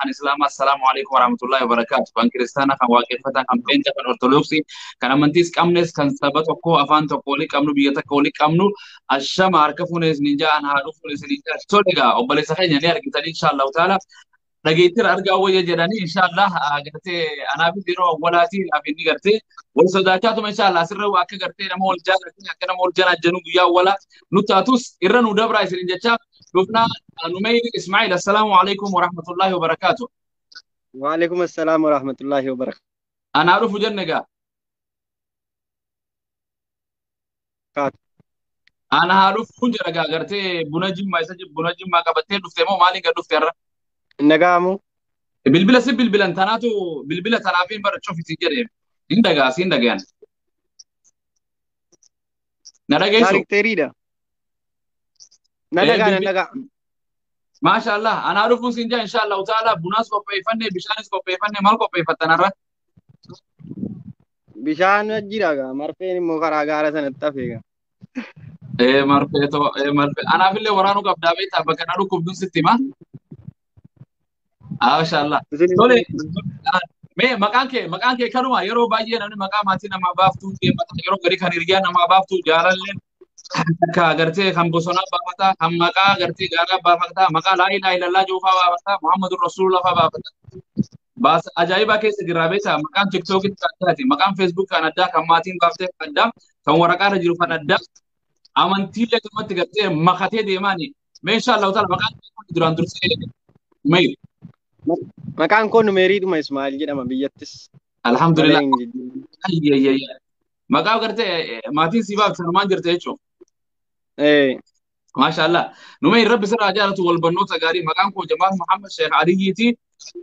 Kan Islaamaa, assalaamu alaikum warahmatullahi wabarakaatu. Kan Kiristaanaa, kan Waaqeffataa, kan Peenca, kan Ortodoksii, kan amantiis qabnes, kan saba tokko, afaan tokko walii qabnu, biyya takka walii qabnu, ashama harka fuunee isiniin ja'an, haa dhufuun isiniin ja'a. Tole egaa, obboleessa keenya ni argitanii, inshaallahu taala. Dhageettira argaa wayya jedhanii, inshaallah gartee anaafis yeroo awwalaatii naaf inni gartee wal sodaachaatuma, inshaallah asirra akka gartee nama wal jaallatanii, akka nama wal janaajjanu guyyaa awwalaa nu taatus irra nu dabraa isiniin jechaa dhufnaa. Numeyri Ismaa'il, assalaamu alaikum warahmatullahi wabarakaatu. Waalaikum assalam warahmatullahi wabarakatuh. Anaa dhufu jenne egaa. Ana haa dhufu jira egaa, gartee buna jimmaa isa buna jimmaa qabattee dhufte moo maaliin gad dhufte irra? Nagaamu. Bilbila si bilbilan tanaatu bilbila tanaaf hin bara cufiti jedhee hin dhagaa, siin dhagayan. Na dhageessu? Daarikteeriidha. Na dhagaa, na dhagaa. Maasha Allah, anaa dhufuun siin jaa, insha Allah taala bunaas qopheeffanne, bishaanis qopheeffanne, maal qopheeffattan har'a? Bishaan jira gaa, marfeen immoo karaa gaara sanatti hafe gaa. Ee marfee too, ee marfee anaafillee waraanuu qabdaa beektaa, bakka na dhukkubduun sitti hima. Maasha Allah. Tole, mee maqaan kee kanuma? Yeroo baay'ee namni maqaa maatii namaa baaftuu deemata, yeroo gadi kan hiriyaa namaa baaftuu, jaalalleen akka gartee kan bosonaa baafataa, kan maqaa gartee gaaraa baafataa, maqaa laa ilaaha illallah juufaa baafataa, Muhammadur Rasuulullah faa baafata. Baasa ajaa'ibaa keessa jirraa beektaa, maqaan TikTokii kan addaati, maqaan Facebook kan addaa, kan maatiin baaftee kan addaa, kan waraqaarra jiru kan addaa, amantiilee kanumatti gartee makatee deemaani. Mee insha Allah taala maqaan duraan dursee Umayr. Maqaan koo Numeeriidhuma Ismaa'eel jedhama biyyattis. Alhamdulillah. Malee hin jijjiirre. Ayyayayya. Maqaa gartee maatiin si baafte sanumaan jirte jechuudha. Ee. Maasha Allah. Numeyr, Rabbi sirraa jaalatu, wal barnoota gaarii. Maqaan koo Jamaal Muhammad Sheekh Aliyyiiti.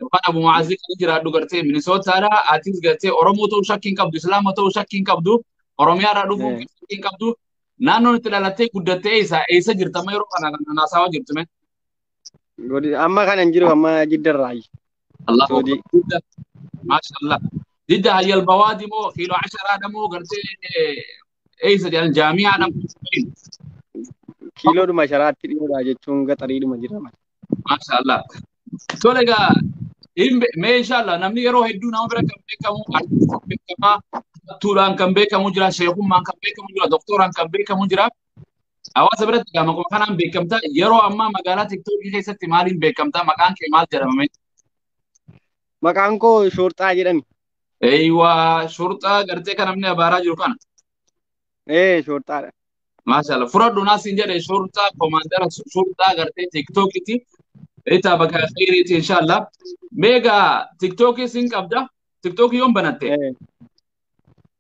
Yookaan Abu Mu'aazii kan jiraadhu gartee Minisootaadha. Atis gartee Oromoo ta'uu shakkii hin qabdu, Islaama ta'uu shakkii hin qabdu, Oromiyaarraa dhufuu shakkii hin qabdu. Naannoon itti dhalattee guddattee eessa eessa jirta amma yeroo kana kan haasawaa jirtu mee? Amma kana hin jiru, amma Jiddarraayi. Allahu Saudii. Jidda. Maasha Allah. Jidda hayyal bawaadi moo kiiloo asharaadha moo gartee eessa jedhan, jaamiyaadha moo? Kiiloodhuma sharaatti dhiyoodha jechuun gaxariidhuma jira malee. Maasha Allah. Tole egaa, mee inshallah namni yeroo hedduu nama bira kan beekamu artistii beekamaa, hattuudhaan kan beekamu jira, sheekummaan kan beekamu jira, doktoraan kan beekamu jira. Hawaasa biratti egaa maquma kanaan beekamta. Yeroo ammaa magaalaa TikTokii keessatti maaliin beekamta? Maqaan kee maal jedhama? Maqaan koo Shorxaa jedhani. Eeywaa, shorxaa gartee kan namni abaaraa jiru kana. Ee, shorxaadha. Maasha Allah. Fudhadhu naa siin jedhe, shorxaa komaandara shorxaa gartee TikTokiiti. Itti bakka khayriiti inshallah. Mee egaa TikTokii siin qabda? TikTokii yoom banatte? Ee.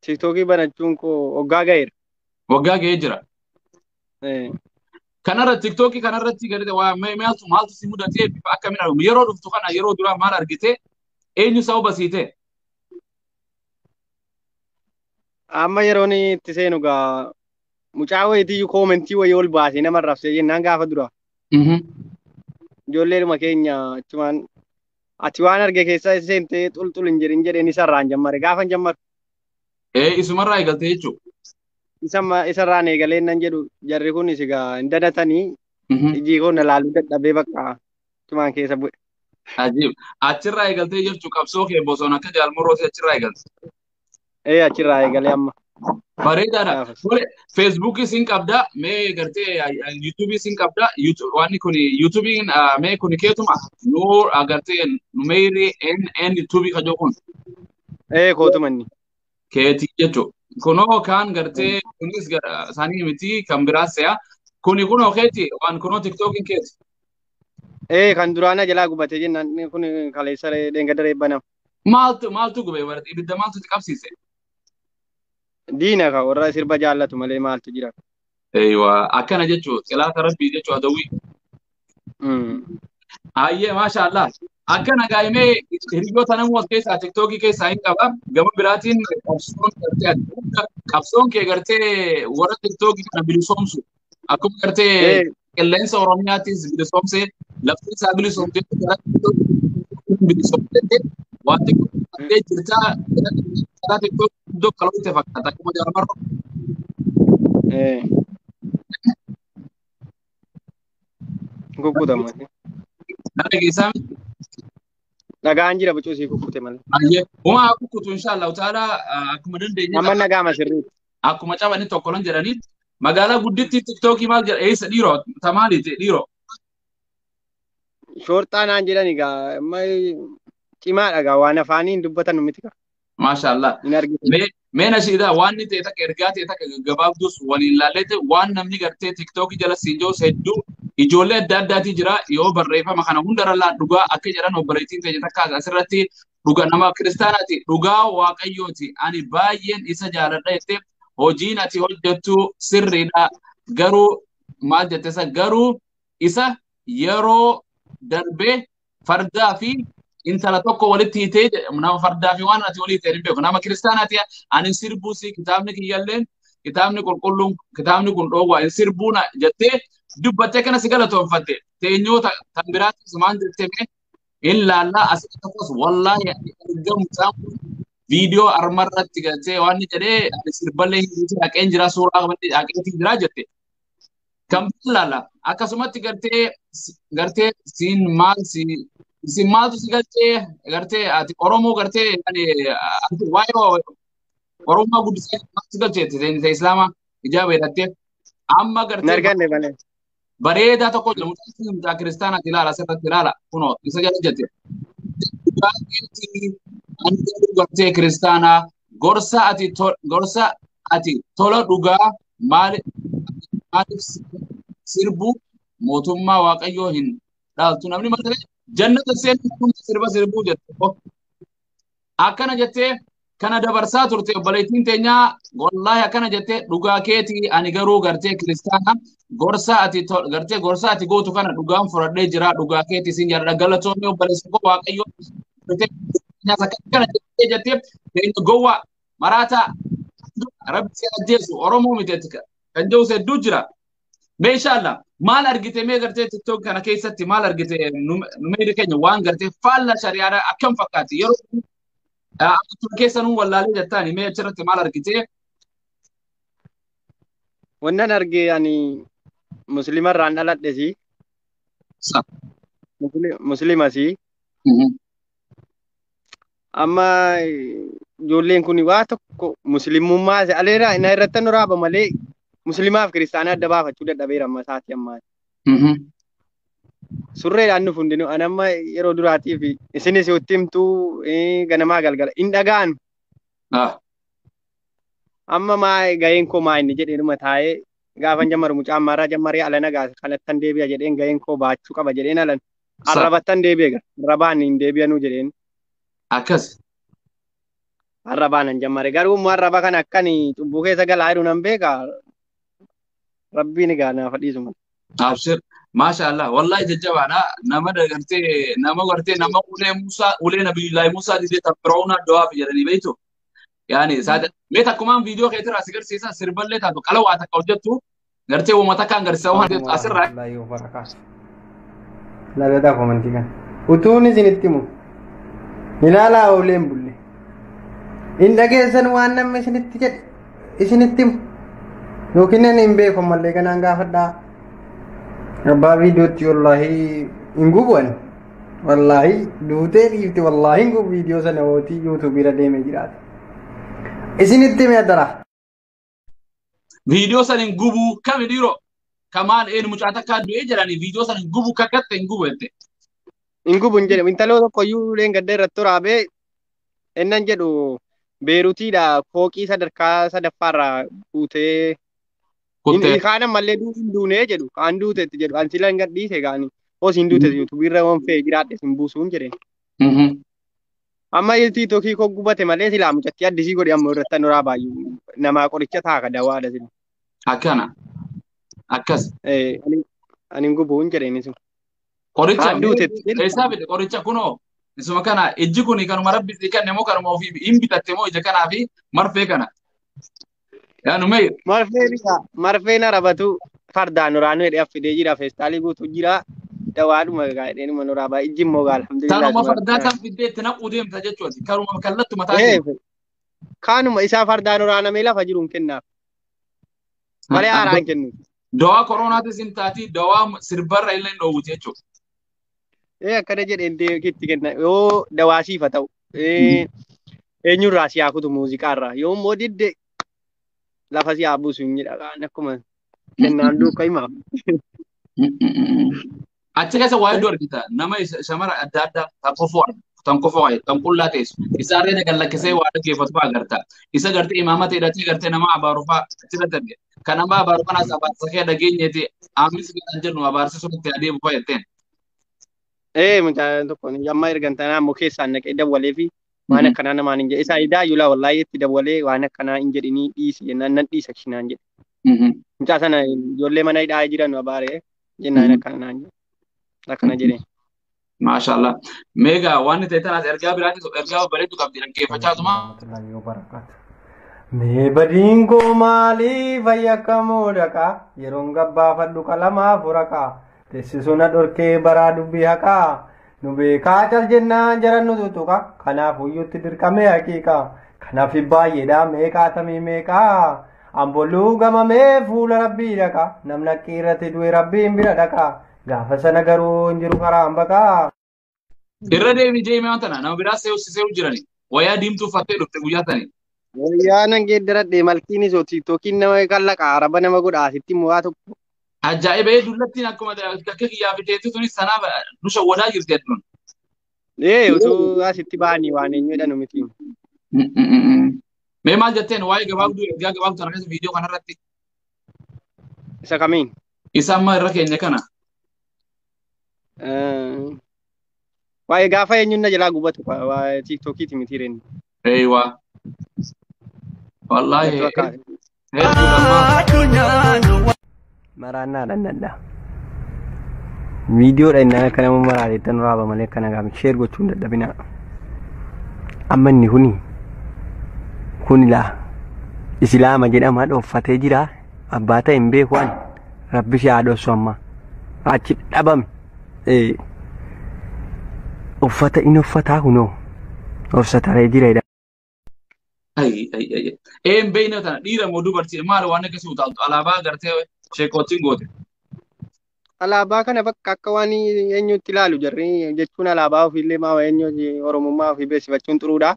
TikTokii banachuun koo waggaa ga'eera. Waggaa ga'ee jira. Ee. Kanarra TikTokii kanarratti gartee waa mee maaltu si mudatee, bifa akkamiin argamu? Yeroo dhuftu kana yeroo duraa maal argite? Eenyu sababa siite? Amma yeroon itti seenu gaa mucaa wayiitii koomentii wayii ol baasee nama arrabsee jennaan gaafa dura. Ijoolleedhuma keenya achumaan ati waan arge keessa seentee xulxul hin jedhin jedheen isarraan jammare gaafa hin jammaru. Ee, isumarraa eegalte jechuudha. Isarraan eegalee nan jedhu, jarri kun egaa hin dadatanii ijii koo na laaluu dadhabee bakka achumaan keessa bu'e. Ajiib. Achirraa eegaltee jirtu qabsoo kee bosona akka jaalmorooti achirraa eegalte. Ee, achirraa eegalee amma. Bareedaadha. Gaafas. Tole, Feesbuukii siin qabda, mee gartee yuutuubii siin qabda, wanni kun yuutuubiin mee kun keetuma Nuur gartee Numeyri NN yuutuubii kajoo kun? Ee, kootuma inni. Keetii jechuudha. Kunoo kaan gartee kunis isaanii miti, kan biraas se'a. Kuni kunoo keeti, waan kunoo TikTokiin keeti. Ee, kan duraana jalaa gubatee jennaan inni kun kaleessa dheengadda reebbanama. Maaltu gube barate, ibidda maaltu itti qabsiise? Diina ka warra sirba jaallatu malee maaltu jira? Eeywa, akkana jechuudha. Xilaata rabbii jechuudha, adawwii. Ayyee, maasha Allah. Akkana gaa'imee hiriyoota namuu as keessaa TikTokii keessaa hin qaba. Gama biraatiin qabsoon gartee ati hunda qabsoon kee gartee warra TikTokii kana bilisoomsu. Akkuma gartee qilleensa Oromiyaattis bilisoomsee, lafti isaa bilisoomtee, gara TikTokii bilisoomtee wanti kun jirta karaa TikTokii iddoo kaloote fakkaata akkuma jaalmarra. Ee. Kukkutama. Nama keessaa miti. Dhagaan jira bocuu sii kukkute malee. Baay'ee. Homaa haa kukkutu inshaallah ta'ala akkuma dandeenye. Amma nagaama sirriitti. Akkuma cabanii tokko lan jedhanii magaalaa gudditti tiktookii maal jedha eessa dhiiroo tamaaliiti dhiiroo. Shoorxaa naan jedhan egaa amma cimaadha egaa waan afaaniin dubbatan miti kaa. Maashaallah. Hin argitu. Mee nashiidaa waan inni ta'e takka ergaa ta'e takka gaggabaabdus waliin laalleete waan namni gartee tiktookii jala siin jiru hedduu ijoollee adda addaatii jira yoo barreeffama kana hundarra laa dhugaa akka jedhan obboleettiin keenya takka asirratti dhuga nama kiristaanaati dhugaa waaqayyooti ani baay'een isa jaaladha jettee hojiin ati hojjettu sirriidha garuu maal jette isa garuu isa yeroo darbee fardaa fi intala tokko walitti hiitee nama fardaa fi waan ati walii hiitee hin beeku nama kiristaanaati ani sirbuusi kitaabni kiyyalleen kitaabni qulqulluun kitaabni kun dhoowwaa hin sirbuuna jettee dubbattee kana si galatoonfatte teenyoota tan biraattis maal jettee mee hin laallaa asii tokkos wallaahi erga mucaan kun viidiyoo armarratti galtee waan inni jedhee ani sirballee hin dhiisee haqeen jira suuraa qabadhee haqeetiin jira jette. Kan laalla akkasumatti gartee siin maal si isin maaltu si galchee gartee ati Oromoo gartee ani ati waa'ee Oromummaa guddisee maaltu si galchee ta'e Islaamaa ijaaba hidhattee amma Hin gartee arganne malee. bareedaa tokko jira mucaan kun mucaa kiristaanaati ilaala asirratti ilaala kunoo isa jala jette. Ani garuu gartee kiristaanaa gorsa ati tola dhugaa maaliif sirbuu mootummaa waaqayyoo hin dhaaltu namni maal ta'e jannata seenuu sirba sirbuu jette. Akkana jettee kana dabarsaa turte obboleettiin teenyaa wallaahi akkana jettee dhugaa keetii ani garuu gartee kiristaana gorsa ati gartee gorsa ati gootu kana dhugaan fudhadhee jira dhugaa keetii siin jaalladha galatoomii obboleessa koo waaqayyoo gartee akkana jettee jettee teenya gowwaa maraataa rabbi si ajjeesu Oromoo miti ati kan jedhu hedduu jira. Mee inshaallah maal argite mee gartee tiktok kana keessatti maal argite numeeri keenya waan gartee faalla shari'aadha akkam fakkaati yeroo amantuu keessa nuun wallaalee jettaani mee achirratti maal argite? Wannan arge ani muslimarraan dhaladhesi. Muslimasi. Amma ijoolleen kun waa tokko muslimummaa aleera na irratti nu raaba malee muslimaaf kiristaana adda baafachuu dadhabeera amma isaatii ammaa. Surreedhaan nuuf hundinuu ani amma yeroo duraatiif isinis itti himtuu ganamaa galgala hin dhaga'an. Amma maa gaheen koo maa inni jedheenuma taa'ee gaafan jammaru mucaa ammaarraa jammaree ala nagaa kanattan deebi'a jedheen gaheen koo baachuu qaba jedheen alan arrabattan deebi'e gara arrabaan hin deebi'anuu jedheen. Akkas. Arrabaan hin jammare garuu immoo arraba kana akkan cubbuu keessa galaa jiru nan beeka rabbiin egaa naaf dhiisu malee. Abshir. Maasha Allah. Wallahi jajjabaadha. Nama gartee nama gartee nama ulee Musaa ulee Nabiyullaahi Musaa didee tan Fir'auna du'aaf jedhanii beektu. Yaani saada mee takkumaan viidiyoo keetirraa si garsiisan sirballee taatu qalawaa takka hojjettu gartee uummata kan garsiisa waan jettu asirraa. Warahmatullahi wabarakatuh. Lalataa komantii kana. Utuun isinitti himu. Ilaalaa ooleen bulle. Hin dhageessan waan namni isinitti jedhe isinitti himu. Yookiin inni hin beeku ammallee kanaan gaafadhaa. Abbaa viidiyootti wallaahi hin gubu ani. Wallaahi duutee dhiifte wallaahi hin gubu viidiyoo sana hootii yuutuubii irra deemee jiraate. Isinitti hime adara. Viidiyoo sana hin gubu kami dhiiroo? Kamaan een mucaa takkaa du'ee jedhanii viidiyoo sana hin gubu kakkatte hin gubu jette. Hin gubu hin jedhamu. Intaloo tokko iyyuu uleen gadda irratti waraabee innan jedhu Beerutiidha fooqii sadarkaa sadaffaarraa buutee Kuttee. Kaan ammallee hin duunee jedhu kaan duutetti jedhu an sila hin gadhiise gaani hoos hin duute yuutuubii irra waan fe'ee jiraadhe sin buusuun jedheen. Amma tiiktookii koo gubate malee silaa mucattii addisii godhe ammoo irratti an horaa baay'uu namaa qoricha taaka dawaadha sila. Akkana. Akkas. Ani hin gubuun jedheen sun. Qoricha Kaan duutetti jedhu. eessaa fide qoricha kunoo isuma kana ijji kuni kanuma rabbi sii kenne moo kanuma ofii hin bitatte moo ija kanaa fi marfee kana. Yaa numee Marfee bitaa marfeen arabatu fardaan horaanuu jedhee affidee jira feestaalii guutuu jira dawaadhuma gaa jedheenuma noraa baay'ee ijji immoo gaa alhamdulillah. Tanuma fardaa kan fiddee itti naquu deemta jechuudha. Karuma kallattu mataa kee. Kaanuma isaa fardaan horaanamee lafa jiruun kennaaf. Malee haaraa hin kennu. Dawaa koronaatis hin taati dawaa sirbarra illee hin dhoowwuti jechuudha. Akkana jedheen itti kenna yoo dawaasiifa ta'u eenyurraa si haa kutu muuziqaarraa yoo immoo didde lafa si haa buusu hin jedha akkuma kennaan duukaa himaa. Achi keessa waa hedduu argita. Nama shamara adda addaa tan kofoo tan kofoo tan qullaa teessu. Isaarree na gallakkisee waa dhaggeeffatu fa'aa agarta. Isa gartee imaamata hidhatee gartee nama abaaru fa'aa achirratti arge. Kan nama abaaru kanaas abaarsa kee dhageenyeeti aamis kan jennu abaarsi sun itti adeemu fa'aa jetteen. Mucaan tokko amma ergan tanaa immoo keessaan naqee dawwalee fi waan akkanaa namaan hin jedhe. Isaa idaa wallaahi itti dawwalee waan akkanaa hin jedhinii dhiisi jennaan nan dhiisa shinaan jedhe. Mucaa sana ijoollee mana hidhaa jiran abaaree jennaan akkana naan jedhe. Akkana jedheen. Maashaallah. Meegaa waan ta'e tanaas ergaa biraatis ergaa bareedu qabdi dhaggeeffachaa tuma. Mee badiin koo maaliif fayyakamoo dhaqaa yeroon gabbaafadhu qalamaaf horaqaa teessisuu na dhorkee baraa dubbii haqaa nu beekaa cal jennaan jaran nu tuttuqa kanaaf uyyutti dirqamee haqiiqa kanaaf baay'eedha meeqaatamii meeqaa ambooluu gamamee fuula rabbii dhaqa namni akka irratti du'e rabbiin bira dhaqa gaafa sana garuu hin jiru karaan baqaa. Irra deemi deemi waan tana nama biraa se'u se'u jirani wayyaa diimtuu uffattee dhufte guyyaa tani. Wayyaa nan geeddaradhe malkiin isoo tiiktookiin nama kallaqa araba nama godha asitti immoo waa tokko. Ajaa'iba dullattiin akkuma akka kiyyaa fiteetti tunis sanaaf nu shawwadaa jirti adduun. Utuu asitti ba'anii waan eenyu jedhanu miti. Mee maal jetteen waa'ee gabaabduu ergaa gabaabduu kana keessa viidiyoo kanarratti? Isa kamiin? Isa amma irra keenya kana. Waa'ee gaafa eenyuun na jalaa gubatu waa'ee tiiktookiiti miti reen. Eeywaa. Wallaahi. Maraannaa dhandhadha. Viidiyoodha inni akka nama maraateettan raaba malee akkana gaami sheer gochuun dadhabinaa. Amma inni kuni kun laa Islaama jedhama dhooffatee jira abbaa ta'e hin beeku ani rabbi si haa dhossu amma achi dhabame. Uffata inni uffataa kunoo of sataree jira. Ai ai ai. Een beeyna tana dhiira moo dubartii maal waan akkasii utaaltu alaabaa gartee sheekootiin goote. Alaabaa kana bakka akka waan eenyutti ilaalu jarri jechuun alaabaa ofiillee maa eenyu oromummaa ofii beeksifachuun xuruudha.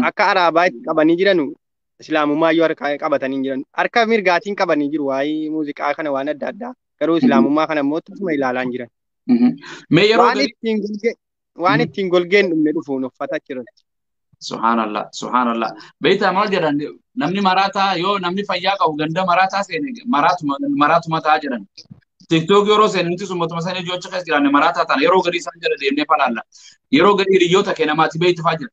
Akka alaabaa itti qabanii jiranu islaamummaa iyyuu harka qabatanii jiran. Harka mirgaatiin qabanii jiru waa'ee muuziqaa kana waan adda addaa. Garuu islaamummaa kana immoo tasuma ilaalaa hin jiran. Mee yeroo Waan ittiin golgeen dhumne dhufuun uffata achirratti. Subhaanallah, subhaanallah. Beektaa maal jedhan namni maraataa yoo namni fayyaa qabu ganda maraataa seene maraatuma ta'a jedhan. TikTok yeroo seene nuti summatuma sana ijoo achi keessa jiraanne maraataa taana yeroo gadi isaan jala deemnee falaalla. Yeroo gadi hiriyoota kee namaati beektu fa'aa jira.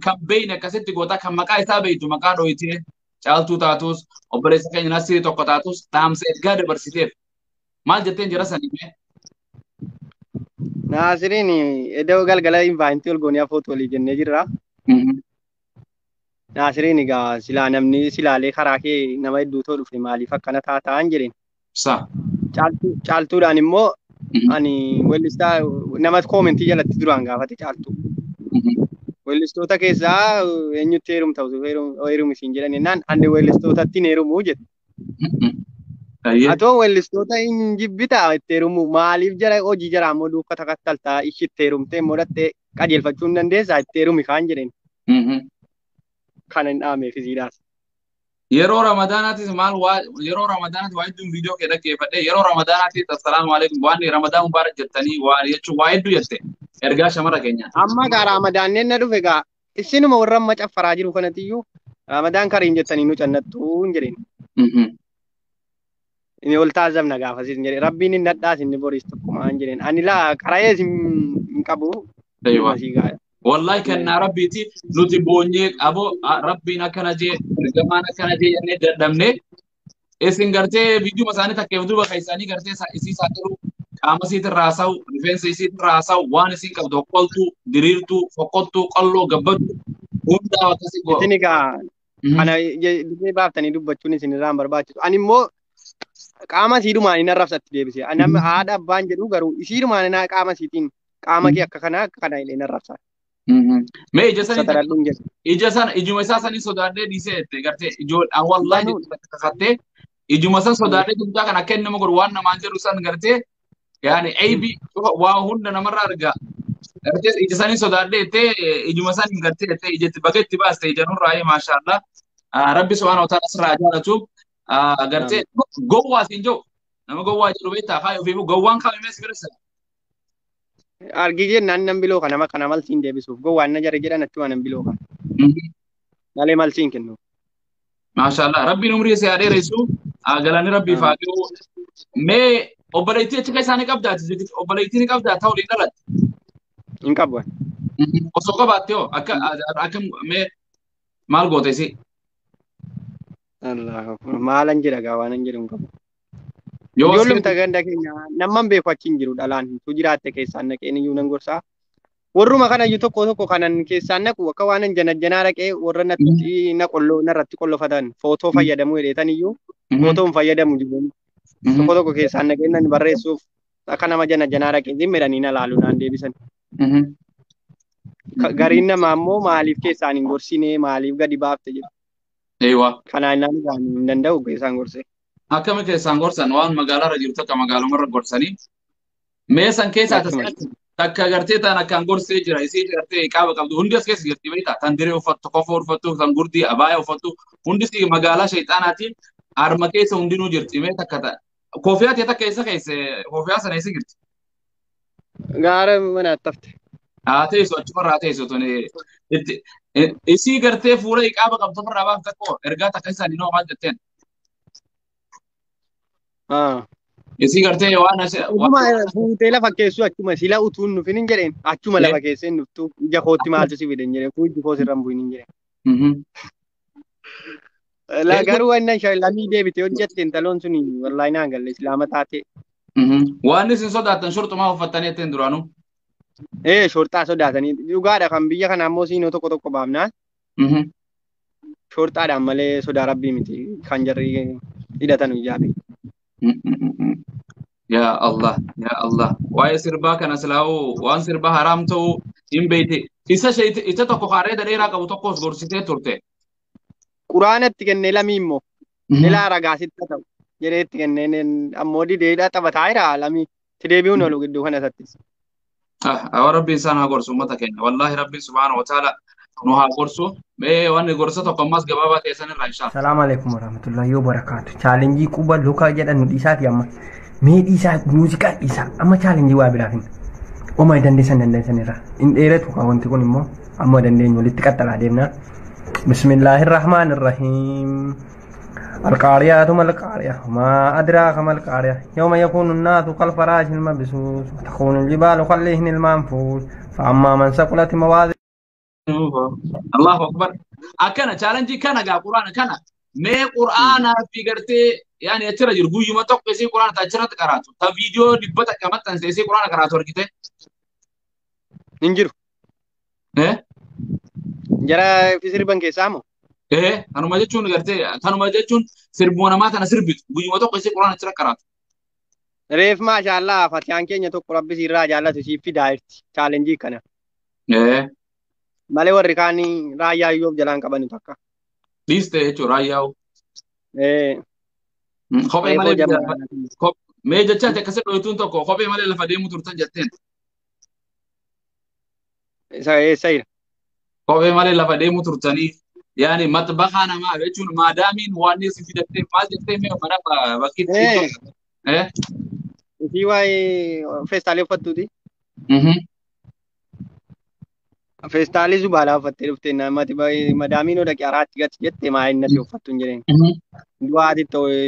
Kan beekne akkasitti gootaa kan maqaa isaa beektu maqaa dhooyitee caaltuu taatus obboleessa keenya nasii tokko taatus dhaamsa ergaa dabarsiteef maal jetteen jara sanii mee? Naasiriin iddoo galgala invaayintii ol goonee afootu walii jennee jirra. Naasiriin egaa silaa namni silaalee karaa kee nama hedduu ta'u dhufe maaliif akkana taataan jedheen. Caaltuudhaan immoo ani weellistaa nama koomentii jalatti duraan gaafate caaltuu. Weellistoota keessaa eenyutti heerumta heerumi siin jedhan jennaan ani weellistootatti hin heerumuu jedhe. Atoo weellistoota hin jibbitaa itti heerumuu maaliif jara hojii jaraa immoo duukaa takattaltaa ishii itti heerumtee immoo dhattee qajeelfachuu hin dandeessaa itti heerumi kaan jedheen. Kana hin dhaameef isiidhaas. Yeroo Ramadaanaatis maal waa yeroo Ramadaanaatti waa hedduun viidiyoo kee dhaggeeffadhe yeroo Ramadaanaattis assalaamu alaikum waan Ramadaan mubaarak jettanii waa jechuun waa hedduu jette ergaa shamara keenya. Amma gaa Ramadaanneen na dhufe gaa isinuma warra amma caffaraa jiru kanatiyyuu Ramadaan kariim jettanii nu cannattuu hin jedheen. Inni ol taasifamna gaafasis hin jedhe rabbiin hin nadhaas inni boriis tokkumaa hin jedheen ani laa qara'ees hin qabu. Wallahi kennaa rabbiiti nuti boonyee aboo rabbiin akkana jee ergamaan akkana jee jennee dadhabne isin gartee viidiyuma isaanii takkeef duuba kan isaanii gartee isii saaxilu qaama isiitirraa haasa'u rifeensa isiitirraa haasa'u waan isiin qabdu hokkoltuu diriirtuu fokkottuu qalloo gabbaddu hundaa akkasii godhu. Isin egaa kana dirree baaftanii dubbachuun isin irraa hin barbaachisu. Ani immoo qaama isiidhumaan hin arrabsatti deebise. Nama haadha abbaan jedhu garuu isiidhumaan qaama isiitiin qaama kee akka kanaa akka kana illee hin arrabsa. Mee ija sanii ija sana ijuma isaa sanii sodaadhee dhiisee jette gartee ijoollee wallaahi kakattee ijuma san sodaadhee guddaa kan akka inni nama godhu waan namaan jedhu san gartee Yaani aybi waa hunda namarraa argaa. Gartee ija sanii sodaadhee jettee ijuma sanii gartee jettee ijatti baga itti baaste ija nurraa maashaallah. Rabbi subhaanahu wa ta'ala sirraa jaalatu. Gartee gowwaa siin jiru. Nama gowwaa jedhu beektaa haa ofiifuu gowwaan kaa'ame si bira sana. Argi jennaan nan biloo kana kana malsiin deebisuuf gowwaan na jara jedhan achuma nan biloo kana. Malee malsiin kennu. Maashaallah rabbiin umrii si haa dheeressu galanni rabbiif haa gahu. Mee obboleettii achi keessaa ni qabdaa obboleettii ni qabdaa ta'uu ni dhalatte. Hin qabu. Osoo qabaatte hoo akka akka mee maal goote si? Maalan jedha gaa waan hin jedhu hin qabu. Ijoollumta ganda keenya namman beeku achi hin jiru dhalaan tu jiraatte keessaan naqeen iyyuu nan gorsaa. Warruma kana iyyuu tokko tokko kanan keessaan naqu akka waan janajjanaa dhaqee warra natti na qolloo narratti qollofatan footoo fayyadamuu jedheetan iyyuu footoo hin fayyadamu jiru. Tokko tokko keessaan naqeen nan barreessuuf akka nama janajjanaa dhaqee zimmiidhanii na laalu naan deebisan. Gariin namaa immoo maaliif keessaan hin gorsine maaliif gadi baafte jedhu. Kanaan naan hin danda'u keessaan gorsee. Akkami keessaan gorsan waan magaalaarra jirtu akka magaalomarra gorsanii mee san keessaa takka gartee ta'an akkaan gorsee jira isii gartee qaaba qabdu hundi as keessa jirti beektaa tan diree uffattu kofoo uffattu tan gurdii abaaya uffattu hundi si magaalaa shayxaanaatiin harma keessa hundinuu jirti mee takka ta'a. Kofiyaa ta'e takka eessa keessa kofiyaa sana eessa jirti? Gaara manaatti hafte. Haa teessu achumarraa teessu tuni itti isii gartee fuula qaaba qabdu ofirraa baaf takko ergaa takka isaanii noo maal jetteen? Isii gartee waan fuutee lafa keessu achuma sila utuu hin dhufin hin jedheen achuma lafa keessee hin dhuftu ija kootti maaltu si fide hin jedheen fuulli koos irra hin bu'in hin jedheen. Garuu wannan lamii deebitee hojjette intaloon suni wallaahi naan galle islaama taate. Waan isin sodaattan shorxumaa uffattanii jetteen duraanuu. Ee shorxaa sodaatanii dhugaadha kan biyya kanaa immoo siinoo tokko tokko baafnaan. Shorxaadhaan malee sodaa rabbii miti kan jarri hidhatan ijaabe. Yaa Allah, yaa Allah. Waa'ee sirbaa kana silaa'uu waan sirbaa haraam ta'uu hin beekte. Isa isa tokko kaaree dheeraa qabu tokkos gorsitee turte. Quraanatti kennee lamii immoo. Ilaa ragaasitti ta'u jedhee itti kennee ammoo dideedha taphataa jira lamii. Itti deebi'uun oolu gidduu kana isattis. Awwa rabbiin isaan haa gorsu uummata keenya. Wallaahi rabbiin subhaana wa ta'ala nu haa gorsu. Mee wanni gorsa tokko ammas gabaabaa ta'e sanirraa inshaa. Salaamu alaikum warahmatullahi wabarakatuh. Chaalenjii quba lukaa jedhan nu dhiisaati amma. Mee dhiisaa muuziqaa dhiisaa amma chaalenjii waa biraa finna. Oma dandeessan dandeessan irraa. Hin dheeratu kaa wanti kun immoo amma dandeenyu walitti qaxxalaa deemnaa. Bismillahirrahmanirrahiim. القارعة ما القارعة ما أدراك ما القارعة يوم يكون الناس كالفراش المبثوث وتكون الجبال كالعهن المنفوش فأما من ثقلت موازينه الله أكبر أكنا challenge كان جا قرآن كان ما قرآن في قرتي يعني أترى جرجوي ما توقع سي قرآن تأجرت قرأته تا فيديو دبتة كمان تنسي سي قرآن قرأته وركته ننجر إيه جرا في سربان كيسامو إيه أنا ما جتشون قرتي أنا ما جتشون سربونا ما أنا سربت بيجي ما توقع سي قرآن ترى قرأته ريف ما شاء الله فتيان كين يتوقع ربي سير جالة تشيف في دايرت challenge كنا إيه malee warri kaanii raayyaa iyyoof jalaan qabanu takka. Dhiiste jechuun raayyaa. Ee. Kophee malee mee jechaati akkasii dhoyituun tokko kophee malee lafa deemuu turtan jetteen. Isa eessa jira? Kophee malee lafa deemuu turtanii yaani maxbaxaa namaa jechuun maadaamiin waan si fidattee maal jettee mee mana bakki. Ee. Isii waa'ee feestaalii uffattuuti. Feestaalii zubaalaa uffattee dhuftee namatti madaamiin dhaqee araatti gati jette maa inni asii uffattu hin jedheen.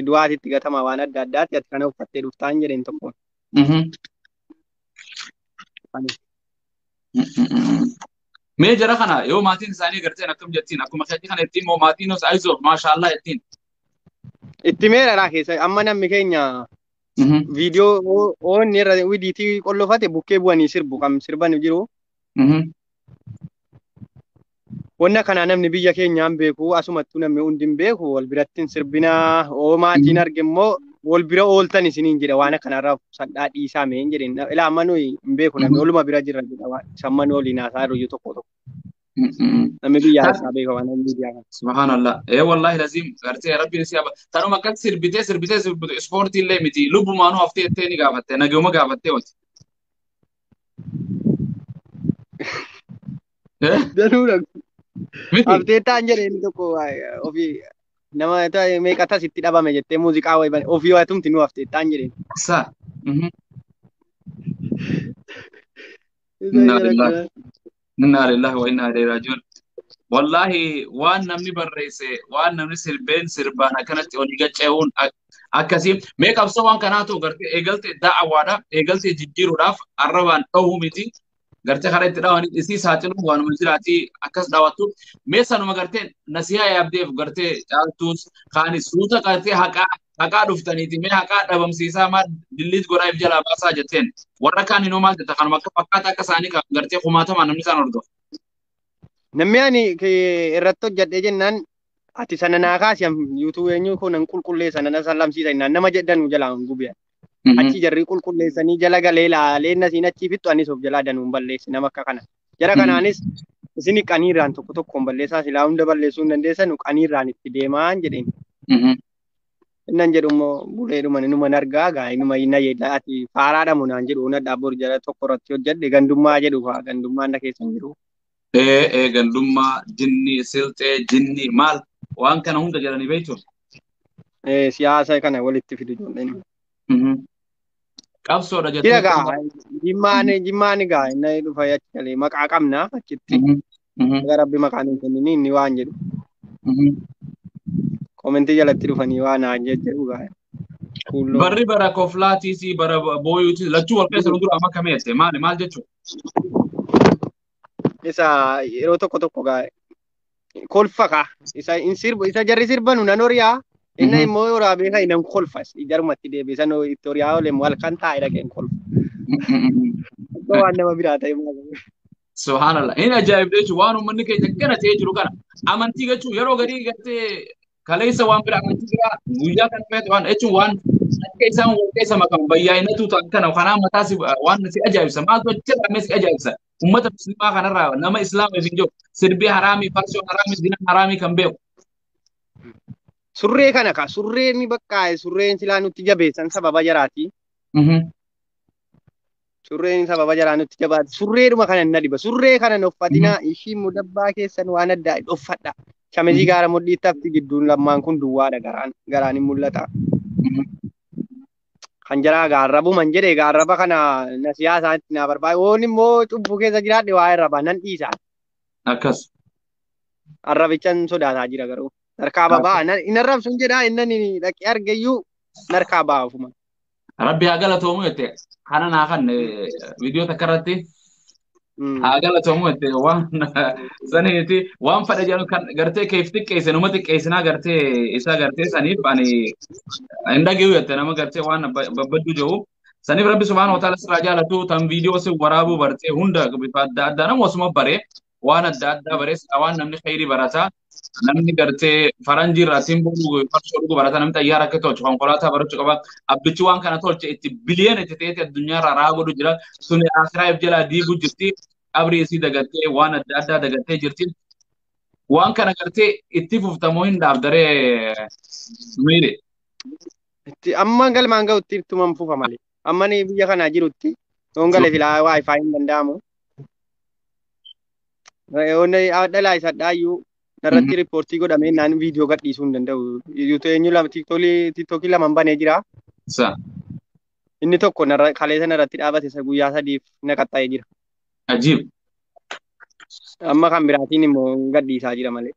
Du'aatitti gatama waan adda addaatti ati kana uffattee dhuftaa hin jedheen tokkoon. Mee jara kana yoo maatiin isaanii garteen akkam jettiin akkuma keetti kana ittiin moo maatiin os ayizoo maashaallah ittiin. Itti meera keessa amma namni keenya viidiyoo oonni irra widiitii qollofate bukkee bu'anii sirbu kan sirban jiru. Wanna kana namni biyya keenyaan beeku asumattuu namni hundi hin beeku wal biratti sirbinaa oo maatiin arge immoo wal bira ooltan isiniin jedha waan akkanarraa sadhaa dhiisaa mee hin jedhin ilaa amma nuyi hin beeku namni oluma bira jirra jedha waan isan manuu waliin haasaa jiru tokko tokko. Namni biyyaa isaa beeka waan namni biyyaa kana. Subhanallah. Ee wallahi lazim gartee rabbiin si haba. Tanuma akkas sirbitee sirbitee sirbitu ispoortii illee miti lubbumaanuu haftee ettee ni gaafatte naguma gaafattee oolti. Danuudha. Miti. Haftee ta'an jedhee inni tokko ofii nama meeqa tas itti dhabame jettee muuziqaa wayii bane ofii waa tumti nu haftee ta'an jedheen. Sa. Inna lillahi. Inna lillahi wa inna ilayhi raaji'uun. Wallahi waan namni barreesse waan namni sirbeen sirbaan akkanatti olii gacce'uun akkasii mee qabsoo waan kanaa ta'u gartee eegaltee da'awaadha eegaltee jijjiiruudhaaf arrabaan dhahuu miti gartee karaa itti dhawanii isii saaxiluun waanuma jiraatii akkas dhawattu mee sanuma gartee nasihaa yaabdeef gartee caaltuus kaanis suuta gartee haqaa haqaa dhuftaniiti mee haqaa dhabamsiisaa maal dilliit godhaa if jalaa baasaa jetteen warra kaan hinoo maal jetta kanuma akka fakkaata akka isaanii kan gartee kumaatamaan namni isaan hordofu. Namni ani irratti hojjedhee jennaan ati sana naa kaasi yuutuu eenyu koo nan qulqulleessa nan sallamsiisa jennaan nama jedhanu jalaan gubiya. Achi jarri qulqulleessanii jala galee laalee nasiin achii fixxu anis of jalaa danuun balleessi nama akka kana. Jara kanaanis isin qaniirraan tokko tokkoon balleessaa silaa hunda balleessuu hin dandeessanu qaniirraan itti deemaan jedheen. Innan jedhu immoo buleedhuma inuma argaa gaa inuma na yeedha ati faaraadhamu naan jedhu na dhaabbor jala tokko irratti hojjedhe gandummaa jedhu faa gandummaan na keessa hin jiru. Ee gandummaa jinni silxee jinni maal waan kana hunda jedhanii beektu. Siyaasa kana walitti fidu ijoolleen. Qabsoodha Jira jettee. gaa jimmaan jimmaan gaa inni dhufa achi galee maqaa qabna achitti. Akka rabbi maqaan hin kennini inni waan jedhu. Komentii jalatti dhufanii waan naan jedhu gaa. Kuulloo. Barri bara koflaatiis bara booyuutis lachuu wal keessa dura amma kamee jette maali maal jechuudha? Isa yeroo tokko tokko gaa kolfa kaa isa in sirbu isa jarri sirbanu nan horiyaa. Inni immoo waraabee kan nan kolfa jarumatti deebi'e san itti horiyaa oolee immoo halkan taa'ee dhaqeen kolfa. Akka waan nama biraa ta'e maal. Subhanallah. Inni ajaa'ib jechuun waan uummanni keenya akkana ta'ee jiru kana amantii jechuun yeroo gadii gartee kaleessa waan biraa amantii biraa guyyaa kan feete waan jechuun waan akka isaan wal keessa makamu bayyaa'inatu ta'an kana kanaa mataa si waan si ajaa'ibsa maaltu achirraa si ajaa'ibsa uummata musliimaa kanarraa nama islaama hin jiru sirbii haraamii farsoon haraamii zinaan haraamii kan beeku. Surree kana kaa surreen bakka surreen silaa nutti jabeessan sababa jaraati. Surreen sababa jaraa nutti jabaate surreedhuma kana na dhiba surree kana hin uffatinaa ishii mudabbaa keessan waan addaa uffadha. Shamizii gaara mudhii tafti gidduun lammaan kun duwwaadha garaan garaan hin mul'ata. Kan jaraa gaarrabuman jedhe gaarraba kana na siyaasaatti na barbaade oon immoo cubbuu keessa jiraadhe waa irraba nan dhiisa. Akkas. Arrabichan sodaataa jira garuu. Narkaa babaa hin arrabsun jedhaa inni dhaqee argeyyuu narkaa ba'a ofuma. Rabbi haa galatoomu jette kana naa kan viidiyoo takka irratti haa galatoomu jette waan saniiti waan fedhe jedhu kan gartee keef xiqqeesse numa xiqqeessinaa gartee isa gartee saniif ani hin dhageeyu jette nama gartee waan babbadduu jiru. Saniif Rabbi subhaanahu wa ta'ala sirraa jaalatu tan viidiyoo si waraabuu bartee hunda bifa adda addaa nama osuma baree waan adda addaa baree waan namni khayrii barataa namni gartee faranjii irraa simboo dhugu farsoo dhugu barata namni xayyaara akka tolchu konkolaataa barachuu qaba abbichi waan kana tolche itti biliyoona itti ta'eeti addunyaa irraa raa godhu jira suni akiraa if jalaa diiguu jirti qabrii isii dagattee waan adda addaa dagattee jirti waan kana gartee itti fuftamoo hin dhaabdaree miire. Itti amma galmaan ga'utti ittuman fufa malee amma ni biyya kanaa jirutti yoon gale silaa waayifaa hin danda'amu. Yoon dhalaa isa dhaayyuu narratti riippoortii godhamee naan viidiyoo gadhiisuu hin danda'u. Yuutuu eenyu lama tiiktookii lama banee jira. Sa. Inni tokko kaleessa narratti dhaabate isa guyyaa sadiif na qaxxaa'ee jira. Ajiib. Amma kan biraatiin immoo gadhiisaa jira malee.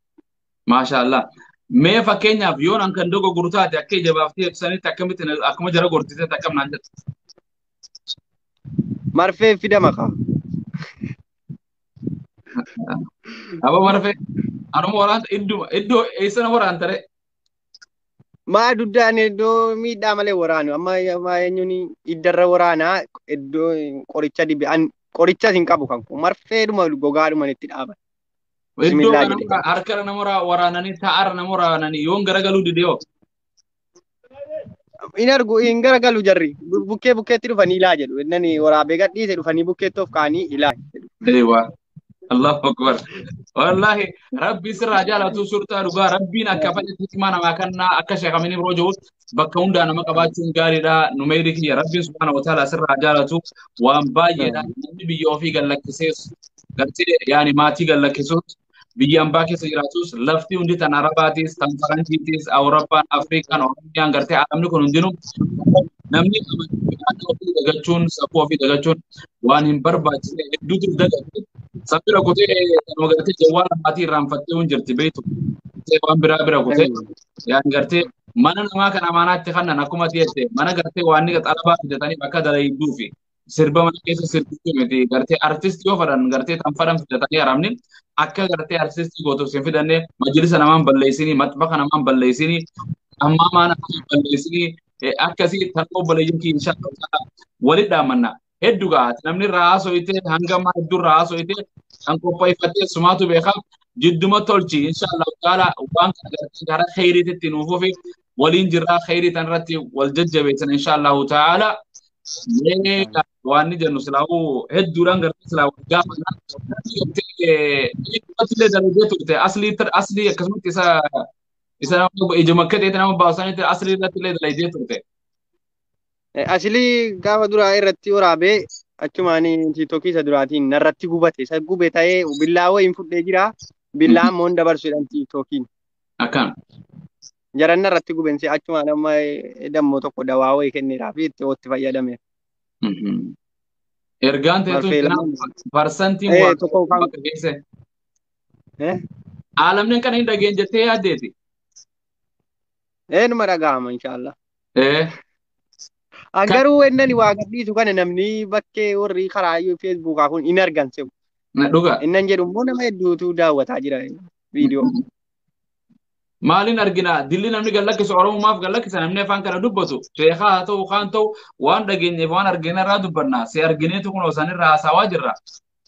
Maasha Allah. Mee fakkeenyaaf yoon an kan dogoggortu taate akka ija baaftee sanitti akkamitti akkuma jara gortiteetti akkam naan jettu. Marfee fidama kaa. Aba marfee anuma waraanta idduma iddoo eessana waraanta ree. Maa duddaan iddoo miidhaa malee waraanu amma amma eenyuun iddarra waraanaa iddoo qoricha dibe an qorichas hin qabu kan kun marfeedhuma gogaadhuma itti dhaaban. Iddoo Bismillaa kana jedhe. harkara nama waraananii taa'arra nama waraananii yoon garagaluu dide hoo. Hin argu hin garagalu jarri bukkee bukkeetti dhufanii ilaa jedhu inni waraabee gadhiise dhufanii bukkeetti of kaanii ilaa jedhu. Eewwa. Allahu akbar. Wallahi rabbi sirraa jaalatu surtaa dhugaa rabbiin akka fedhetti hikmaa namaa kennaa akka sheekamanii biroo jiru bakka hundaa nama qabaachuun gaariidha. Numeeri kiyya rabbiin subhaana wa ta'ala sirraa jaalatu waan baay'eedha. Namni biyya ofii gallakkisees gartee yaani maatii gallakkisuus biyya ambaa keessa jiraatus lafti hundi tan Arabaatis tan Faranjiitis Awurooppaan Afrikaan Oromiyaan gartee alamni kun hundinuu namni amantii ofii dagachuun safuu ofii dagachuun waan hin barbaachisne hedduutu dagate. Sabbi kutee kanuma gartee jawwaala maatii irraanfattee hin jirti beektu. Waan biraa bira kutee yaani gartee mana namaa kan amaanaatti kannan akkuma jette mana gartee waan ni xalabaa fidatanii bakka dalayduu fi sirba mana keessa sirbitu miti gartee artistii yoo fedhan gartee tan fedhan fidatanii haramni akka gartee artistii gootuuf sin fidanne majlisa namaan balleessinii maxbaqa namaan balleessinii ammaa namaan balleessinii akkasii tan obboleeyyan kiyya inshallah walit dhaamanna. Hedduu gahaati namni irraa haasoyite hanga ammaa hedduu irraa haasoyite kan qopheeffattee sumaatu beeka jidduma tolchi inshallah taala waan kana gartee gara kheyriitti nuuf ofi waliin jirraa kheyrii tan irratti wal jajjabeessan inshallah taala. Mee waan ni jennu silaa'uu hedduudhaan gartee silaa wal gaafanna gartee illee dalagee turte aslii aslii akkasumatti isa isa ijuma akka ta'etti nama baasanitti aslii irratti illee dalagee turte. Aslii gaafa duraa irratti waraabee achumaan tiiktookii isa duraatiin narratti gubate. Isa gube ta'ee billaa wayiin fudhee jira. Billaa immoo hin dabarsuudhaan tiiktookiin. Akkam. Jaran narratti gubensi achumaan amma dammoo tokko dawaa wayii kenneeraa fi itti fayyadame. Ergaan ta'etu parsantiin waa tokko kan bakka geesse. Aalamni kana hin dhageen jettee yaaddeeti. Eenuma dhaga'ama inshaallah. Garuu innani waa gadhiisu kana namni bakkee warri karaa feesbuukaa kun hin argan se'u. Dhuga. Innan jedhu immoo nama hedduutu daawwataa jira viidiyoo. Maaliin argina dilli namni gallakkisu Oromummaaf gallakkisa namni afaan kana dubbatu sheekaa haa ta'u kaan ta'u waan dhageenyeef waan argina irraa dubbanna si argineetu kun osoo irraa haasawaa jirra.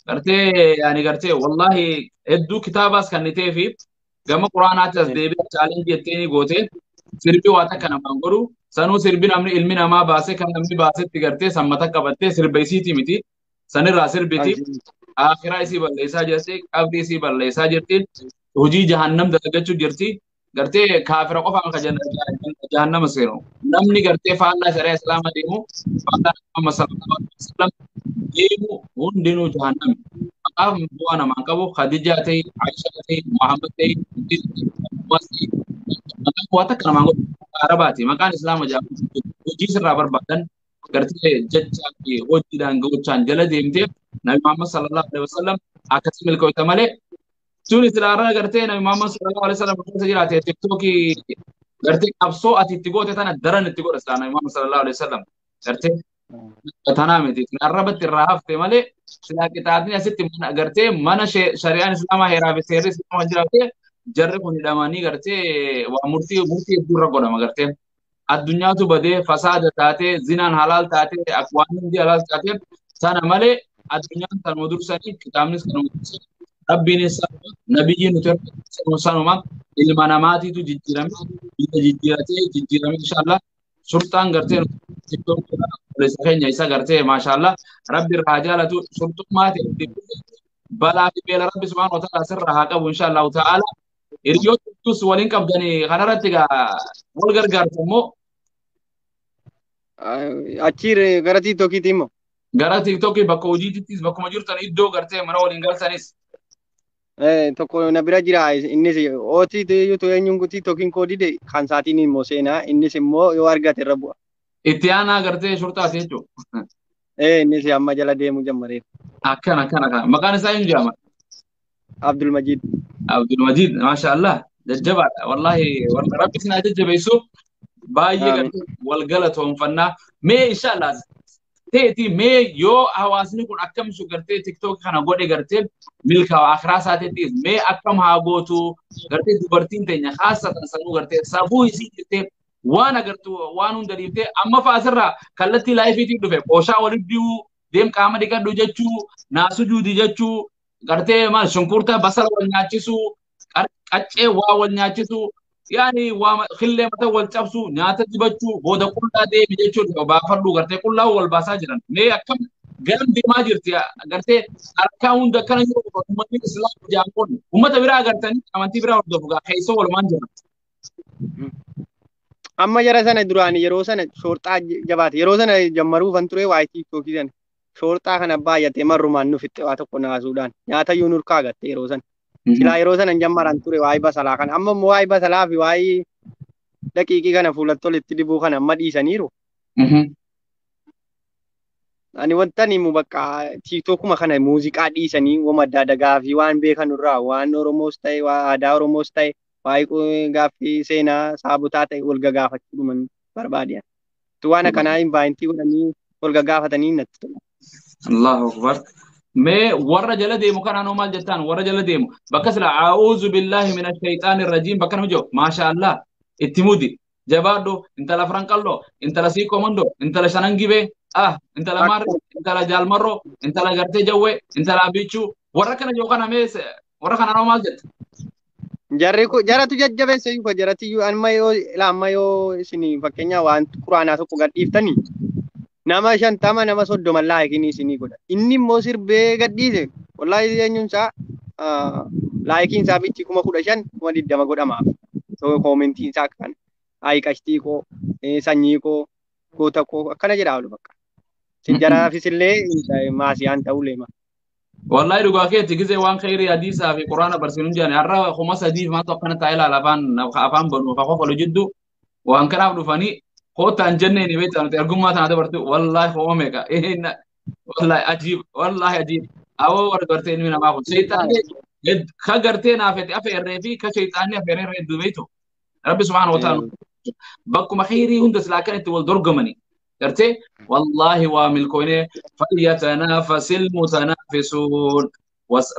Gartee yaani gartee wallaahi hedduu kitaabaas kan ta'ee fi gama quraanaatti as deebi'ee chaalenjii jettee ni gootee sirbi waa takka namaan godhu sanuu sirbi namni ilmi namaa baasee kan namni baasetti gartee sammata qabattee sirba isiiti miti sanirraa sirbiti akhiraa isii balleessaa jirti qabrii isii balleessaa jirti hojii jahannam dalagachuu jirti gartee kaafira qofaan ka jahannama seenu namni gartee faallaa shari'a islaamaa deemu faallaa Muhammad sallallahu alaihi wasallam deemu hundinuu jahannami maqaaf bu'aa namaan qabu Khadijaa ta'e Aishaa ta'e Muhammad ta'e maqaan waa takka namaan godhu Arabaati maqaan islaama jedhamu hojii sirraa barbaadan gartee jechaa fi hojiidhaan gochaan jala deemtee Nabi Muhammad sallallahu alaihi wasallam akkasii milkoofte malee tun islaarraa gartee Nabi Muhammad sallallahu alaihi wasallam keessa jiraate tiktookii gartee qabsoo ati itti goote tana daran itti godha silaa Nabi Muhammad sallallahu alaihi wasallam gartee tanaa miti arrabatti irraa hafte malee silaa qixaaxni asitti gartee mana shari'aan islaamaa heeraa fi seerri islaamaa jiraate jarri kun hidhamanii gartee waa murtii murtii hedduu irra godhama gartee addunyaatu badee fasaada taatee zinaan halaal taatee waan hundi halaal taatee sana malee addunyaan tanuma dursanii kitaabnis kanuma dursanii rabbiinis sanuma nabiyyiin nuti sanuma ilma namaatiitu jijjiirame biyya jijjiiratee jijjiirame inshaallah sultaan gartee obboleessa keenya isa gartee maashaallah rabbi irraa haa jaalatu sultummaa ta'e balaa fi beela rabbi subhaanahu wa ta'ala sirraa haa qabu inshaallahu ta'ala hiriyoota waliin qabdanii kanarratti egaa wal gargaartu immoo Achi gara tiiktookiitti immoo. Gara tiiktookii bakka hojiittis bakkuma jirtan iddoo gartee mana waliin galtanis. Tokko na bira jira innis ootii yuutuu eenyuun tiiktookiin koo dide kan saatiin immoo seenaa innis immoo yoo argate irra bu'a. Itti aanaa gartee shurtaati jechuudha. Innis amma jala deemuu jammareera. Akkana akkana akkana maqaan isaa eenyu jedhama? Abdul Majid. Abdul Majid maashaallah jajjabaadha wallaahi rabbi isin haa jajjabeessu baay'ee gartee wal galatoonfannaa mee inshaallah ta'eeti mee yoo hawaasni kun akkamsu gartee tiktook kana godhe gartee milkaa'u akhiraa isaatiitti mee akkam haa gootu gartee dubartiin teenya haasatan sanuu gartee safuu isii jirtee waan agartu waan hunda dhiiftee amma fa'a asirraa kallattii laayifiitiin dhufe qooshaa walitti di'uu deem qaama dhiqadhu jechuu naasu juudi jechuu gartee maal shunkurta basala wal nyaachisuu qaccee waa wal nyaachisuu yaani waa killee mata wal cabsuu nyaata dibachuu booda qullaa deemi jechuun baafadhu gartee qullaa wal baasaa jiran mee akkam Garam deemaa jirti gartee harkaa hunda akkana jiru uummanni islaama jaamuun uummata biraa agartanii amantii biraa hordofu gaa keessoo walumaan jira. Amma jara sana duraan yeroo sana shoorxaa jabaate yeroo sana jammaruufan ture waa'ee tiiktookii sana shoorxaa kana baay'atee marrumaan nu fixxe waa tokko naasuudhaan nyaata iyyuu nurkaa gatte yeroo sana. Silaa yeroo sana jammaran ture waa'ee basalaa kana amma immoo waa'ee basalaa fi waa'ee daqiiqii kana fuulatti olitti dibuu kana amma dhiisaniiru. Ani wanta himu bakka tiiktookuma kana muuziqaa dhiisanii wama adda addaa gaaffii waan beekan irraa waan Oromoos ta'e waan aadaa Oromoos ta'e waa'ee gaaffii seenaa saabotaa ta'e wal gagaafachuu dhuman barbaade. Waan akkanaa invaayintii godhanii wal gagaafatanii natti tola. Allahu Akbar. Mee warra jala deemu kanaan hoo maal jettaan warra jala deemu bakka sila a'uuzu billaahi mina shayxaani rajiim bakka nama jiru maasha Allah itti mudi jabaadhu intala Franqalloo intala Siikoo Mandoo intala Shanan Gibee intala Maarree intala Jaalmarroo intala Gartee Jawwee intala Abichuu warra kana jiru kana mee warra kanaan hoo maal jetta? Jarri jaratu jajjabeessa iyyuu jarati iyyuu amma yoo amma yoo isin fakkeenyaa waan quraanaa tokko gadhiiftanii nama 50 nama 30 laayikiin isinii godha. Inni immoo sirbee gadhiise wallaahi eenyuun isaa laayikiin isaa bichi 15,000 20,000 godhamaaf. Koomentiin isaa akkana ayi qashtii koo sanyii koo goota koo akkana jedhaa oolu bakka. Jaraafis illee maasiyaan ta'uu leema. Wallahi dhugaa keetti gisee waan khayrii hadiisaa fi quraana barsiinuun jedhan har'a 3000 maaltu akkana taa'ee ilaala afaan banu afaan qofalu jiddu waan kanaaf dhufanii kootaan jennee ni beektaa nuti argummaa tana dabartu wallahi hooma meeqa wallahi ajiib wallahi ajiib awoo warra gartee ilmi namaa kun shayxaanni ka gartee naafete afeerree fi ka shayxaanni afeerree hedduu beektu rabbi subhaanahu wa ta'ala bakkuma khayrii hunda silaa kan itti wal dorgomanii gartee wallahi waa milkoone falyatanafasil mutanaafisuun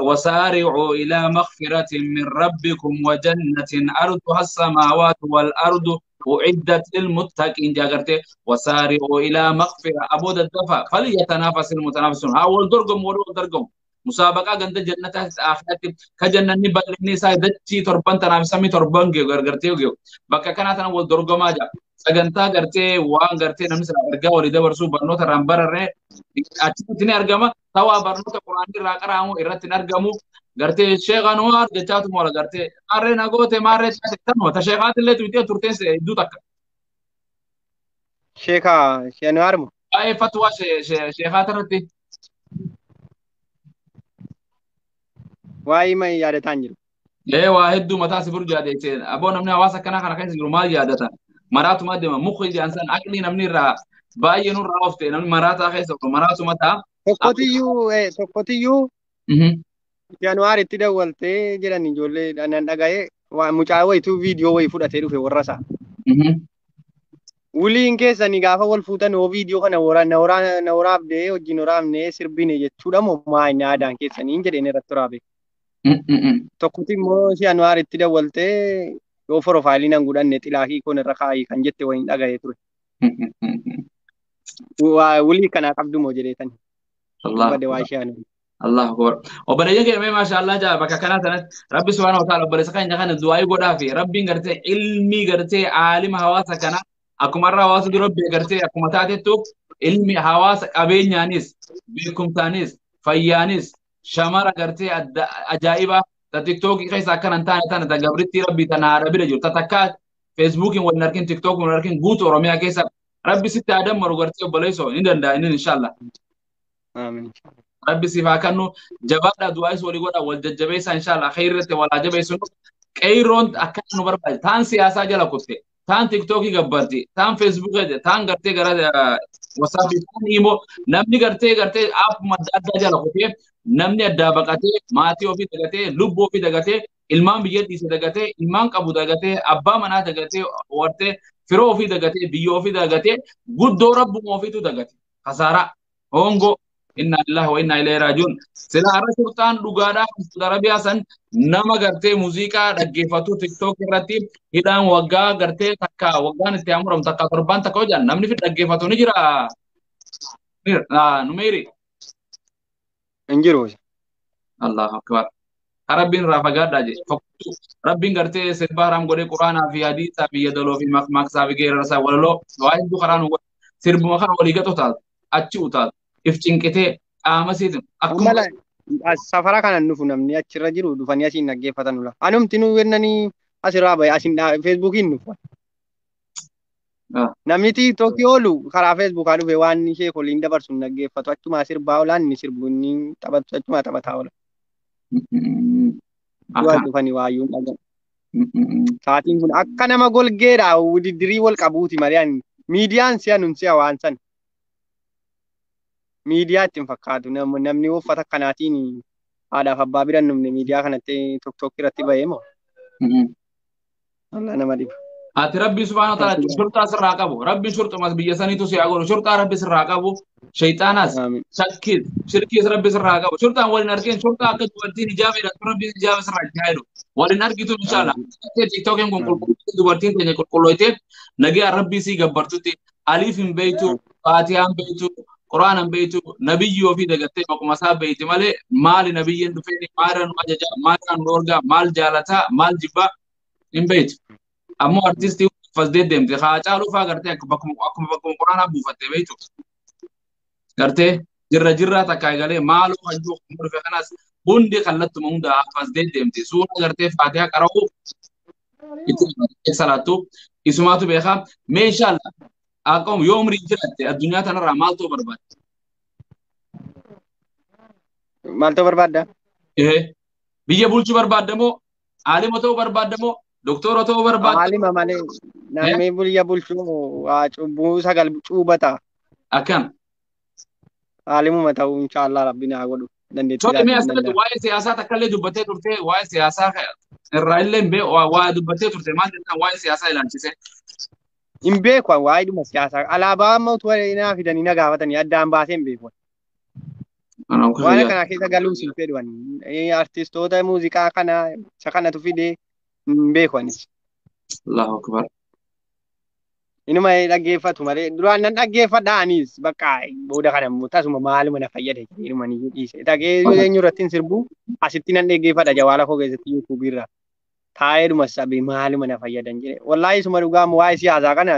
وسارعوا إلى مغفرة من ربكم وجنة عرضها السماوات والأرض أعدت للمتقين جاغرتي وسارعوا إلى مغفرة أبو الدفا فليتنافس المتنافسون أول درقم ورو درقم مسابقة عند جنة آخرت كجنة نبلني سايدتي تربان تنافسمي تربان جاغرتي بكا كانت أنا أول درقم أجا sagantaa gartee waan gartee namni sila ergaa walii dabarsuu barnoota irraan bararree achitti ni argama. Tawaa barnoota quraanii irraa qaraamu irratti hin argamu. Gartee sheekh Anwaar jechaatu moola gartee maarree nagoote maarree taate tanuma ta sheekhaati illee tuutee turteen hedduu takka. Sheekha Anwaar moo? Baay'ee fatwaa sheekhaata irratti. Waa'ee ma yaadataan jiru. Ee waa hedduu mataa si burjaadeessee aboo namni hawaasa akkanaa kana keessa jiru maal yaadata? Maraatuma deema mukhi jedhan aqlii namni irraa baay'ee nurraa oofte namni maraataa keessa jiru maraatuma ta'a. Tokkotiyyuu Januwaaritti dawwaltee jedhan ijoollee nan dhaga'ee mucaa wayituu viidiyoo wayii fudhatee dhufe warra isaa. Wuliin keessanii gaafa wal fuutan hoo viidiyoo kana na waraabdee wajjin waraabnee sirbine jechuudha moo maa inni aadaan keessanii jedheen irratti waraabe. Tokkotti immoo Januwaaritti dawwaltee yoo profaayilii nan godhanne xilaakii koon irra kaayii kan jette wayiin dhaga'ee ture. Wulii kanaa qabdu moo jedheetani. Allahu Akbar. Obboleeyyan keenya mee maasha Allah jaa bakka kanaa sanatti Rabbi subhaanahu wa ta'ala obboleessa keenya kana du'aayii godhaa fi Rabbiin gartee ilmi gartee aalima hawaasa kanaa akkuma irraa hawaasa dura gartee akkuma taatettu ilmi hawaasa qabeenyaanis beekumsaanis fayyaanis shamara gartee ajaa'ibaa ta tiktookii keessa akkana hin taane tana ta gabrittii rabbii tana haadha bira jiru ta takkaa feesbuukiin wal arkin tiktookiin wal arkin guutuu Oromiyaa keessa rabbi sitti haa dammaru gartee obboleessoo ni danda'a inni inshaallah. Rabbi siif haa kennu jabaadhaa du'aayis walii godhaa wal jajjabeessaa inshaallah khayirratti wal haa jabeessinu qeeyroon akkana nu barbaade taan siyaasaa jala kutte taan tiktookii gabbarti taan feesbuukii taan gartee gara wasaappii taan imoo namni gartee gartee aappuma adda addaa jala kutee namni addaa baqatee maatii ofii dagatee lubbuu ofii dagatee ilmaan biyya dhiise dagatee ilmaan qabu dagatee abbaa manaa dagatee wartee firoo ofii dagatee biyya ofii dagatee guddoo rabbuma ofiitu dagate kasaaraa hongoo inna lillahi wa inna ilayhi raaji'uun sila har'a sultaan dhugaadhaa Saudi Arabiyaa san nama gartee muuziqaa dhaggeeffatu tiktook irratti hidhaan waggaa gartee takka waggaan itti hamuramu takka torbaan takka hojjan namni fi dhaggeeffatu ni jira numeeri. Hin jiru. Allahu akbar. Rabbiin irraa fagaadhaa jedhe. Rabbiin gartee sirba haram godhee quraanaa fi hadiisaa fi yadaloo fi maqsaa fi geerarsaa walaloo waa hedduu karaa nu godhe. Sirbuma kana walii gatu taatu achi utaatu. if cinqitee qaama isiitiin akkuma Safara kanan dhufu namni achirra jiru dhufanii asiin dhaggeeffatan ula. Anumti nu kennanii asirraa bahe asiin feesbuukiin dhufu. Namni tiiktookii oolu karaa feesbuukaa dhufe waan ishee koliin dabarsu hin dhaggeeffatu. Achumaa sirbaa oolaan inni sirbu inni taphatu achumaa taphataa oola. Waan dhufanii waayyuu hin dhagahu. Sa'aatiin kun akka nama golgeedha diddirii wal qabuuti malee miidiyaan si'a nun si'a waan sana. Miidiyaa ittiin fakkaatu namni uffata akkanaatiin haadhaaf abbaa bira hin dhumne miidiyaa kanatti tokko irratti bahee moo? Allah nama dhiba. Ati Rabbi subhaanahu wa ta'ala shurxaa sirraa qabu. Rabbi shurxumas biyya saniitu si haa godhu. Shurxaa Rabbi sirraa qabu. Shayxaanas, shakkiis, shirkiis Rabbi sirraa qabu. Shurxaan waliin argeen shurxaa akka dubartiin hijaaba hidhattu Rabbi hijaaba sirraa itti haa hidhu. Waliin argitu inshallah. Tiktookiin kun qulqullootee dubartiin teenya qulqullootee nagaa Rabbi sii gabbartutti aliif hin beeytu, faatihaa hin beeytu, Qur'aan hin beeytu, nabiyyi ofii dagattee maquma isaa beeyti malee maali nabiyyiin dhufee maal nu ajaja, maal nu dhorgaa, maal jaalataa, maal jibbaa hin beeytu. Ammoo artistii fas deddeemte haa caaluu fa'aa gartee akkuma bakkuma quraanaa buufattee beektu. Gartee jirra jirraa takka eegalee maaloo kan jiru kan dhufe kanas hundi kallattuma hunda fas deddeemte suura gartee faatihaa qara'u itti salaattu isumaatu beekaa mee inshaalla akkam yoo umriin jiraatte addunyaa tanarraa maaltu barbaadda? Maaltu barbaadda? Biyya bulchuu barbaadda moo aalima ta'uu barbaadda moo Doktora ta'uu barbaadda? Aalima malee namni biyya bulchuu waa cubbuu sagal cuubata. Akkam? Aalimuma ta'uu inshaallah rabbi naa godhu dandeettii. Tole mee asirratti waa'ee siyaasaa takka illee dubbattee turte waa'ee siyaasaa irraa illee hin beeku waa dubbattee turte maal jettan waa'ee siyaasaa ilaalchise? Hin beeku waa'ee dhuma siyaasaa alaabaa amma utuu naa fidanii na gaafatanii addaan baasee hin beeku. Waan akkanaa keessa galuus hin fedhu artistoota muuziqaa kana isa kanatu fidee hin beeku anis. Allahu akbar. Inuma dhaggeeffatu malee duraan nan dhaggeeffadha anis bakka booda kana immoo tasuma maaluma na fayyada jedhee ni dhiise. Dhagee eenyu irratti hin sirbu asitti nan dhaggeeffadha jawaala koo keessatti yuutuubii irra. Taa'eedhuma sabii maaluma na fayyadan jedhe. Wallaahi isuma dhugaa waa'ee siyaasaa kana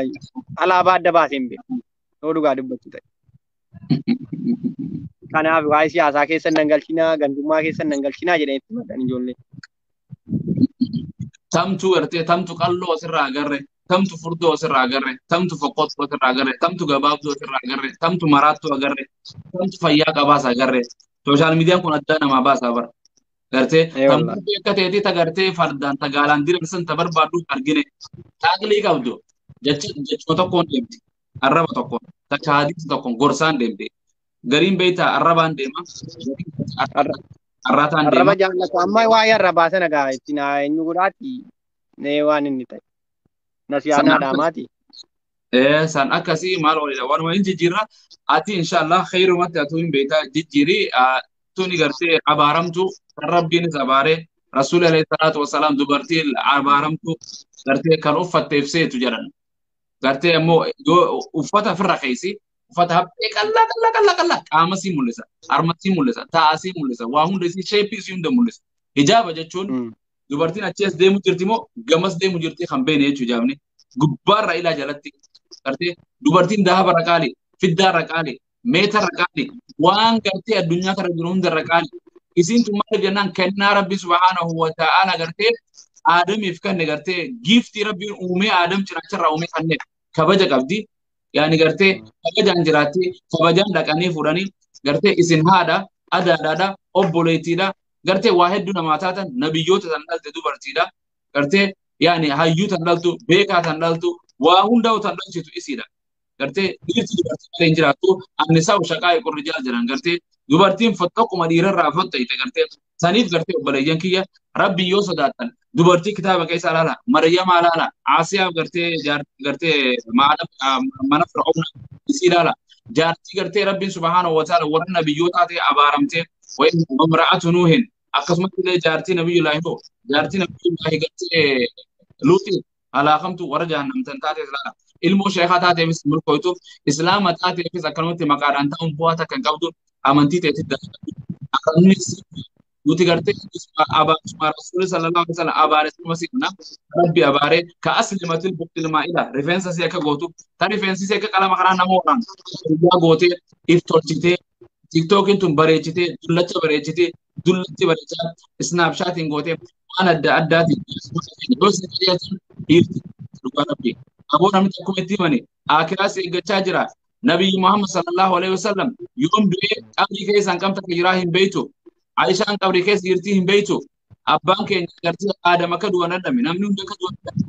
alaabaa adda baasee hin beeku. Yoo dhugaa dubbachuu ta'e. Kanaaf waa'ee siyaasaa keessa nan galchinaa gandummaa keessa nan galchinaa jedhee itti madan ijoollee. Tamtu gartee tamtu qalloo asirraa agarre tamtu furdoo asirraa agarre tamtu foqqottoo asirraa agarre tamtu gabaabduu asirraa agarre tamtu maraattuu agarre tamtu fayyaa qabaas agarre sooshaal miidiyaan kun addaa namaa baasaa bara gartee tamtu akka ta'eeti ta gartee fardaan ta gaalaan diran san ta barbaaddu argine taaqlii qabdu jechuma tokkoon deemti arraba tokkoon takka hadiisa tokkoon gorsaan deemti gariin beeytaa arrabaan deema arrataan deema. Arraba jaallatu amma waa'ee arrabaa sana gaa itti naa eenyu godhaati nee waan inni ta'e. Nasiyaanaa dhaamaati. San akkasii maal walidha waanuma hin jijjiirra ati inshallah khayrumatti atuu hin beektaa jijjiiri tuni gartee abaaramtu kan rabbiinis abaaree rasuulli alayhi salaatu wasalaam dubartii abaaramtu gartee kan uffatteef seetu jedhan gartee ammoo uffata ofirra keessa uffata haphee qallaa qallaa qallaa qallaa qaama sii mul'isa harma sii mul'isa taa'aa sii mul'isa waa hunda isii sheeppii isii hunda mul'isa hijaaba jechuun dubartiin achi as deemu jirti moo gamas deemu jirti kan beene jechuu hijaabni gubbaarra ilaa jalatti gartee dubartiin dahaba raqaali fiddaa raqaali meeta raqaali waan gartee addunyaa kana jiru hunda raqaali isiin tun maaliif jennaan kennaa rabbi subhaanahu wa ta'ala gartee aadamiif kenne gartee giiftii rabbiin uumee aadam cinaacharraa uumee kanneef kabaja qabdi yaani gartee kabajaan jiraatti kabajaan dhaqanii fuudhanii gartee isin haadha adaadhaadha obboleettiidha gartee waa hedduu namaa taatan nabiyyoota tan dhalte dubartiidha gartee yaani hayyuu tan dhaltu beekaa tan dhaltu waa hundaa'u tan dhalchitu isiidha gartee dhiirti dubartii malee hin jiraattu annisaa shaqaa qurrijaal jedhan gartee dubartiin fottokuma dhiirarraa fottayte gartee saniif gartee obboleeyyan kiyya rabbi yoo sodaattan dubartii kitaaba keessa ilaala maryamaa ilaala aasiyaa gartee gartee mana fir'auna isii ilaala jaartii gartee rabbiin subhaanahu wa ta'ala warra nabiyyootaa ta'e abaaramtee wayin imra'atu nuuhin akkasumas illee jaartii nabiyyullaahi hoo jaartii nabiyyullaahi gartee luuxi alaakamtu warra jahannamtan taate ilaala ilmoo sheekaa taateefis milkooytu islaama taateefis akkanumatti maqaadhaan ta'uun bu'aa takka hin qabdu amantii ta'etti dalagatu akkasumas nuti gartee abaaruma rasuulli sallallahu alaihi wasallam abaare suma siqna rabbi abaare ka aslimatil buqtil maa'ila rifeensa si akka gootu ta rifeensi si akka qalama kanaa nama waraanu guyyaa gootee if tolchitee Tiktookiin tun bareechitee dullacha bareechitee dullatti bareechaa isnaapshaatiin gootee waan adda addaatiin yoo isin qajeelchan dhiirti dhugaa rabbi. Aboo namni akkuma itti himani akiraas eeggachaa jira. Nabiyyi Muhammad sallallahu alaihi wasallam yoom du'ee qabrii keessaan qabta jiraa hin beektu. Aishaan qabrii keessa jirtii hin beektu. Abbaan keenya gartee Aadam akka du'an adame namni hundi akka du'an adame.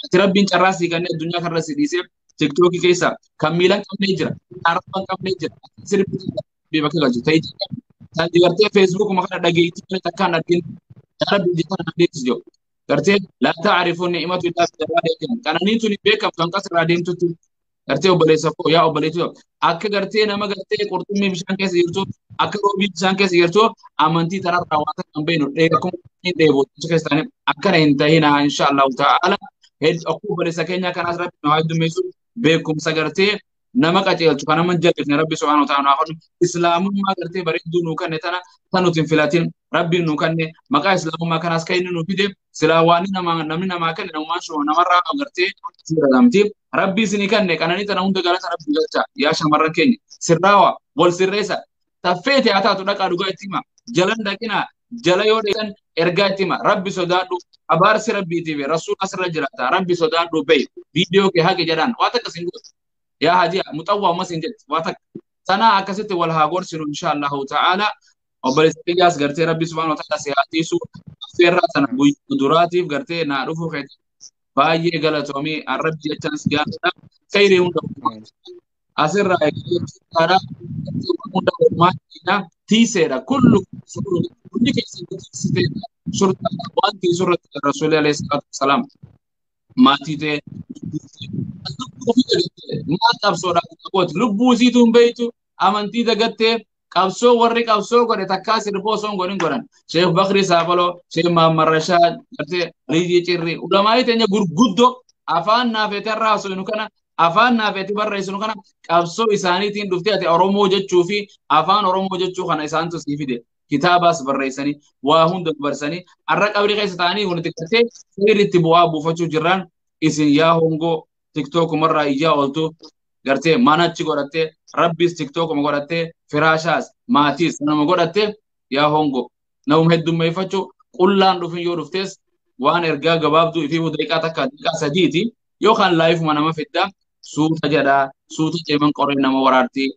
Ati rabbiin carraa sii kennee addunyaa kanarra si dhiisee tiktookii keessa kan miilan qabnee jira, arraba qabnee jira, sirbi bakka galchu ta'ee jira. Kan gartee feesbuukuma kana dhageettii kana takkaan arginu rabbi jecha kana deemtu jiru. Gartee laa ta'arifuun ni'imatu illaa bidaraa deeman. Qananiin tuni beekamtu hanqa sirraa deemtutti gartee obboleessa koo yaa obboleettii akka gartee nama gartee qurxummii bishaan keessa jirtu akka roobii bishaan keessa jirtu amantii tanarraa waan takka hin beeknu dheekuma hin dheebotu keessa ta'anii akkana hin tahinaa insha Allahu ta'ala. Akkuma obboleessa keenya kanaas rabbi nu haa heddummeessu beekumsa gartee nama qajeelchu kan nama jal'ifne rabbi subhaanahu wa ta'ala haa kennu islaamummaa gartee bareedduu nuu kenne tana tan nuti hin filatin rabbiin nuu kenne maqaa islaamummaa kanaas kan inni nuu fide silaa waan namni namaa kenne namumaan shuma namarraa gartee filatamti rabbi isinii kenne qananii tana hunda galata rabbi galcha yaa shamarran keenya sirraawa wal sirreessa taffeete haa taatu dhaqaa dhugaa itti hima jalan dhaqinaa jala yoo dheetan ergaa itti hima rabbi sodaadhu abaarsi rabbiitiif rasuul asirra jiraata rabbi sodaadhu bahi viidiyoo kee haqi jedhaan waan takka sin godhu yaa hajiya muxawwaa ammas hin jettu waan takka sanaa akkasitti wal haa gorsinu insha Allahu ta'ala obboleessa kiyyaas gartee rabbi subhaanahu wa ta'ala si haa tiisu affeerraa sana guyyaa duraatiif gartee naa dhufuu keeti baay'ee galatoomii arrabbi jechaan si jaalladha khayrii hunda asirraa eegalee hunda oolmaa keenya tiiseedha kullu hundi keessan tiisiteedha shurxaadha waan tiisu irratti rasuulli alayhi salaatu wasalaam maatii ta'e lubbuu ofii dagattee maal qabsoodhaaf gooti lubbuu isiitu hin beektu amantii dagattee qabsoo warri qabsoo godhe takkaa sirboo osoo hin godhin godhan Sheekh Bakri Saabaloo Sheekh Mahammad Rashaad gartee Aliyyii Cirrii ulamaa'ii teenya gurguddoo afaan naafeetee irraa haasofnu kana afaan naafeetee barreessinu kana qabsoo isaaniitiin dhuftee ati Oromoo jechuu fi afaan Oromoo jechuu kana isaantu sii fide kitaabaas barreessanii waa hunda dabarsanii har'a qabrii keessa ta'anii walitti gartee seerri bu'aa buufachuu jirran isin yaa hongoo tiktookumarraa ijaa ooltu gartee manachi godhattee rabbiis tiktookuma godhattee firaashaas maatiis nama godhattee yaa hongoo namuma heddummeeffachuu qullaan dhufin yoo dhuftes waan ergaa gabaabduu ifii daqiiqaa takka daqiiqaa sadiiti yookaan laayifuma nama fidda suuta jedhaa suuta ceeman qoree nama waraartii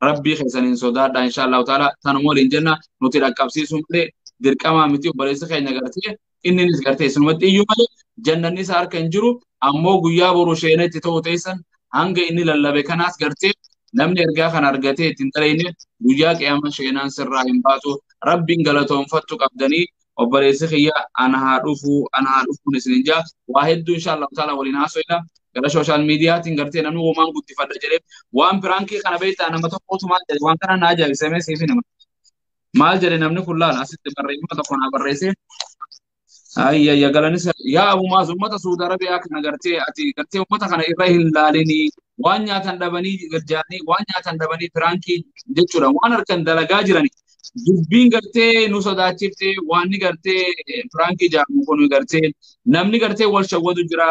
rabbii keessaniin sodaadha insha Allahu ta'ala tanuma waliin jenna nuti dhaqqabsiisuu malee dirqamaa miti obboleessa keenya gartee inninis gartee isinumatti iyyuu malee jannanni isaa harka hin jiru ammoo guyyaa boru sheenetti ta'uu teessan hanga inni lallabe kanaas gartee namni ergaa kana argatee ittiin talayne guyyaa qiyama sheenaan sirraa hin baatu rabbiin galatoonfattu qabdanii obboleessi kiyya ana haa dhufu ana haa dhufuun isin jaa waa hedduu insha Allahu ta'ala waliin haasofna gara sooshaal miidiyaatiin gartee namni uumaan guddifadha jedhee waan piraankii kana beektaa nama tokkotu maal jedhe waan kana na ajaa'ibsamee siif hima maal jedhe namni kun laala asitti barreeffama tokko naa barreesse ayya galanis yaa abumaas ummata Suudi Arabiyaa kana gartee ati gartee ummata kana irra hin laalinii waan nyaatan dhabanii garjaanii waan nyaatan dhabanii piraankii jechuudha waan harkan dalagaa jirani dubbiin gartee nu sodaachiftee waan gartee piraankii jedhamu kun gartee namni gartee wal shawwatu jira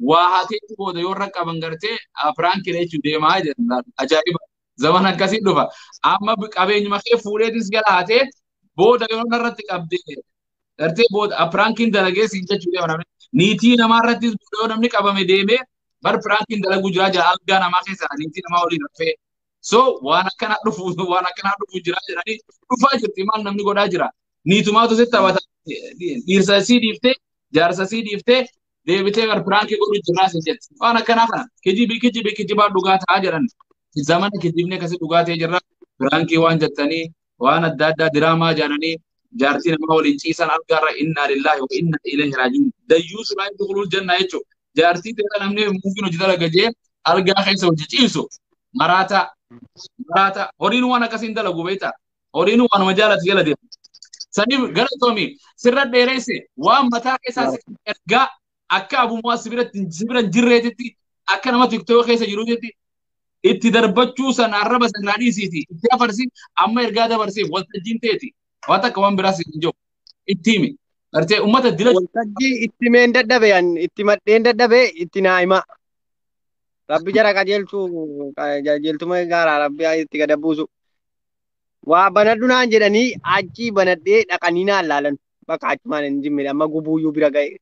waa hateetu booda yoo irra qaban gartee piraankii jechuun deemaa jedhan ajaa'iba zaman akkasii dhufa amma qabeenyuma kee fuudheetis gara hatee booda yoo irratti qabdee gartee booda piraankiin dalagee siin jechuu deema namni niitii namaa irrattis booda yoo namni qabame deemee bar piraankiin dalaguu jira jira algaa namaa keessa niitii namaa waliin rafee so waan akkanaa dhufu waan akkanaa dhufu jira jedhanii dhufaa jirti maal namni godhaa jira niitumaatu sitti taphata dhiirsa sii dhiiftee jaarsa sii dhiiftee deebitee bar piraankii godhu jiraa siin jetti waan akkanaa kana kijibii kijibii kijibaa dhugaa ta'aa jedhan zamana kijibni akkasii dhugaa ta'ee jirra piraankii waan jettanii waan adda addaa diraamaa jedhanii jaartii namaa waliin ciisan algaarra innaa lillaahi wa innaa ilayhi raaji'uun dayyuu sunaa dukhulul jannaa jechuudha jaartii ta'e namni muufiin hojii dalaga jee algaa keessa hojii ciisu maraata maraata horiin waan akkasiin dalagu beektaa horiin waanuma jaalatu jala deema saniif galatoomi sirra dheeresse waan mataa keessaa ergaa akka abummaa sibira hin jirreetitti akka nama tiktoo keessa jiruutitti itti darbachuu sana arraba sana dhiisiiti itti afarsi amma ergaa dabarsiif waltajjiin teeti waan takka waan biraas hin jiru itti himi gartee uummata dila Waltajjii itti meen dadhabe itti madheen dadhabe itti naa hima. Rabbi jara qajeelchuu qajeeltuma gaaraa rabbi itti gad buusu. Waa banadhu naan jedhanii achii banadhee dhaqanii naan laalan. Bakka achumaan hin jimmine amma gubuuyyuu bira ga'e.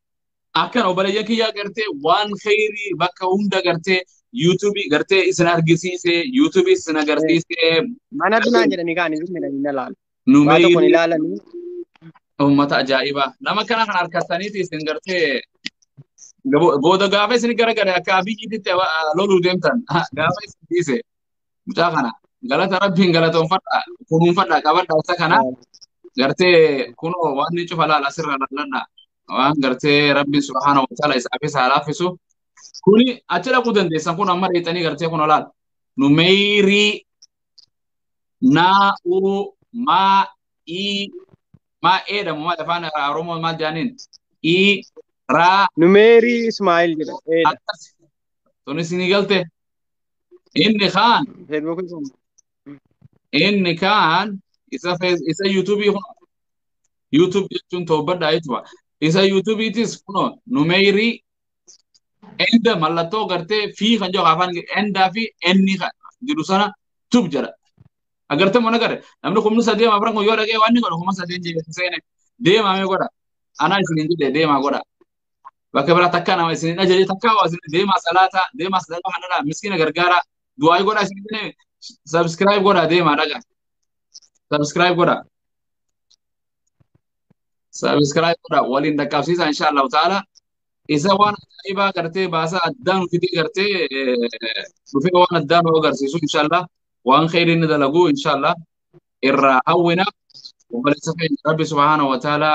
Akkan obboleeyyan kiyyaa gartee waan kheyrii bakka hunda gartee yuutuubii gartee isin argisiise yuutuubii isin agarsiise. Banadhu naan jedhanii kaanii jimmine na laalu. Waa tokko ni Numeeyrii ilaalanii. uummata ajaa'ibaa. Nama kana kan harkastaniiti isin gartee booda gaafa isin garagare akka abiyyiitti loluu deemtan gaafa isin dhiise mucaa kana galata rabbiin galatoonfadha kunuunfadha qabadha isa kana gartee kunoo waan ni cufa laala asirra laalladha waan gartee rabbiin subhaana wa ta'ala isaafis haa laaffisu kuni achi dhaquu dandeessan kun amma dheexanii gartee kun olaal numeyrii naa uu maa ii maa eedhamu maal afaan oromoo maal jedhaniin ii raa Numeerii Ismaa'eel jedha. Eedha. akkas tunis ni galte inni kaan Feesbuukii kun. inni kaan isa isa yuutuubii kun yuutuub jechuun toobadhaa jechuudha isa yuutuubiitis kunoo numeyrii enda mallattoo gartee fi kan jedhu afaan endaa fi enni kan jedhu sana tub jedha agartee mana gare namni kumni sadii afran kun yoo dhagee waan inni godhu 3000 jedhe seene deemamee godha anaa isin hin jedhe deemaa godha bakka biraa takka nama isin hin ajaje takka waa isin deemaa salaataa deemaa sadaqaa kanadha miskiina gargaara du'aa godha isin jedhe subscribe godha deemaa dhaga subscribe godha subscribe godha waliin dhaqqabsiisa insha Allahu ta'ala isa waan ajaa'ibaa gartee baasaa addaan fidee gartee dhufee waan addaan nu agarsiisu insha Allah waan kheyrii inni dalagu insha Allah irraa hawwina obboleessa keenya rabbi subhaanahu wa ta'ala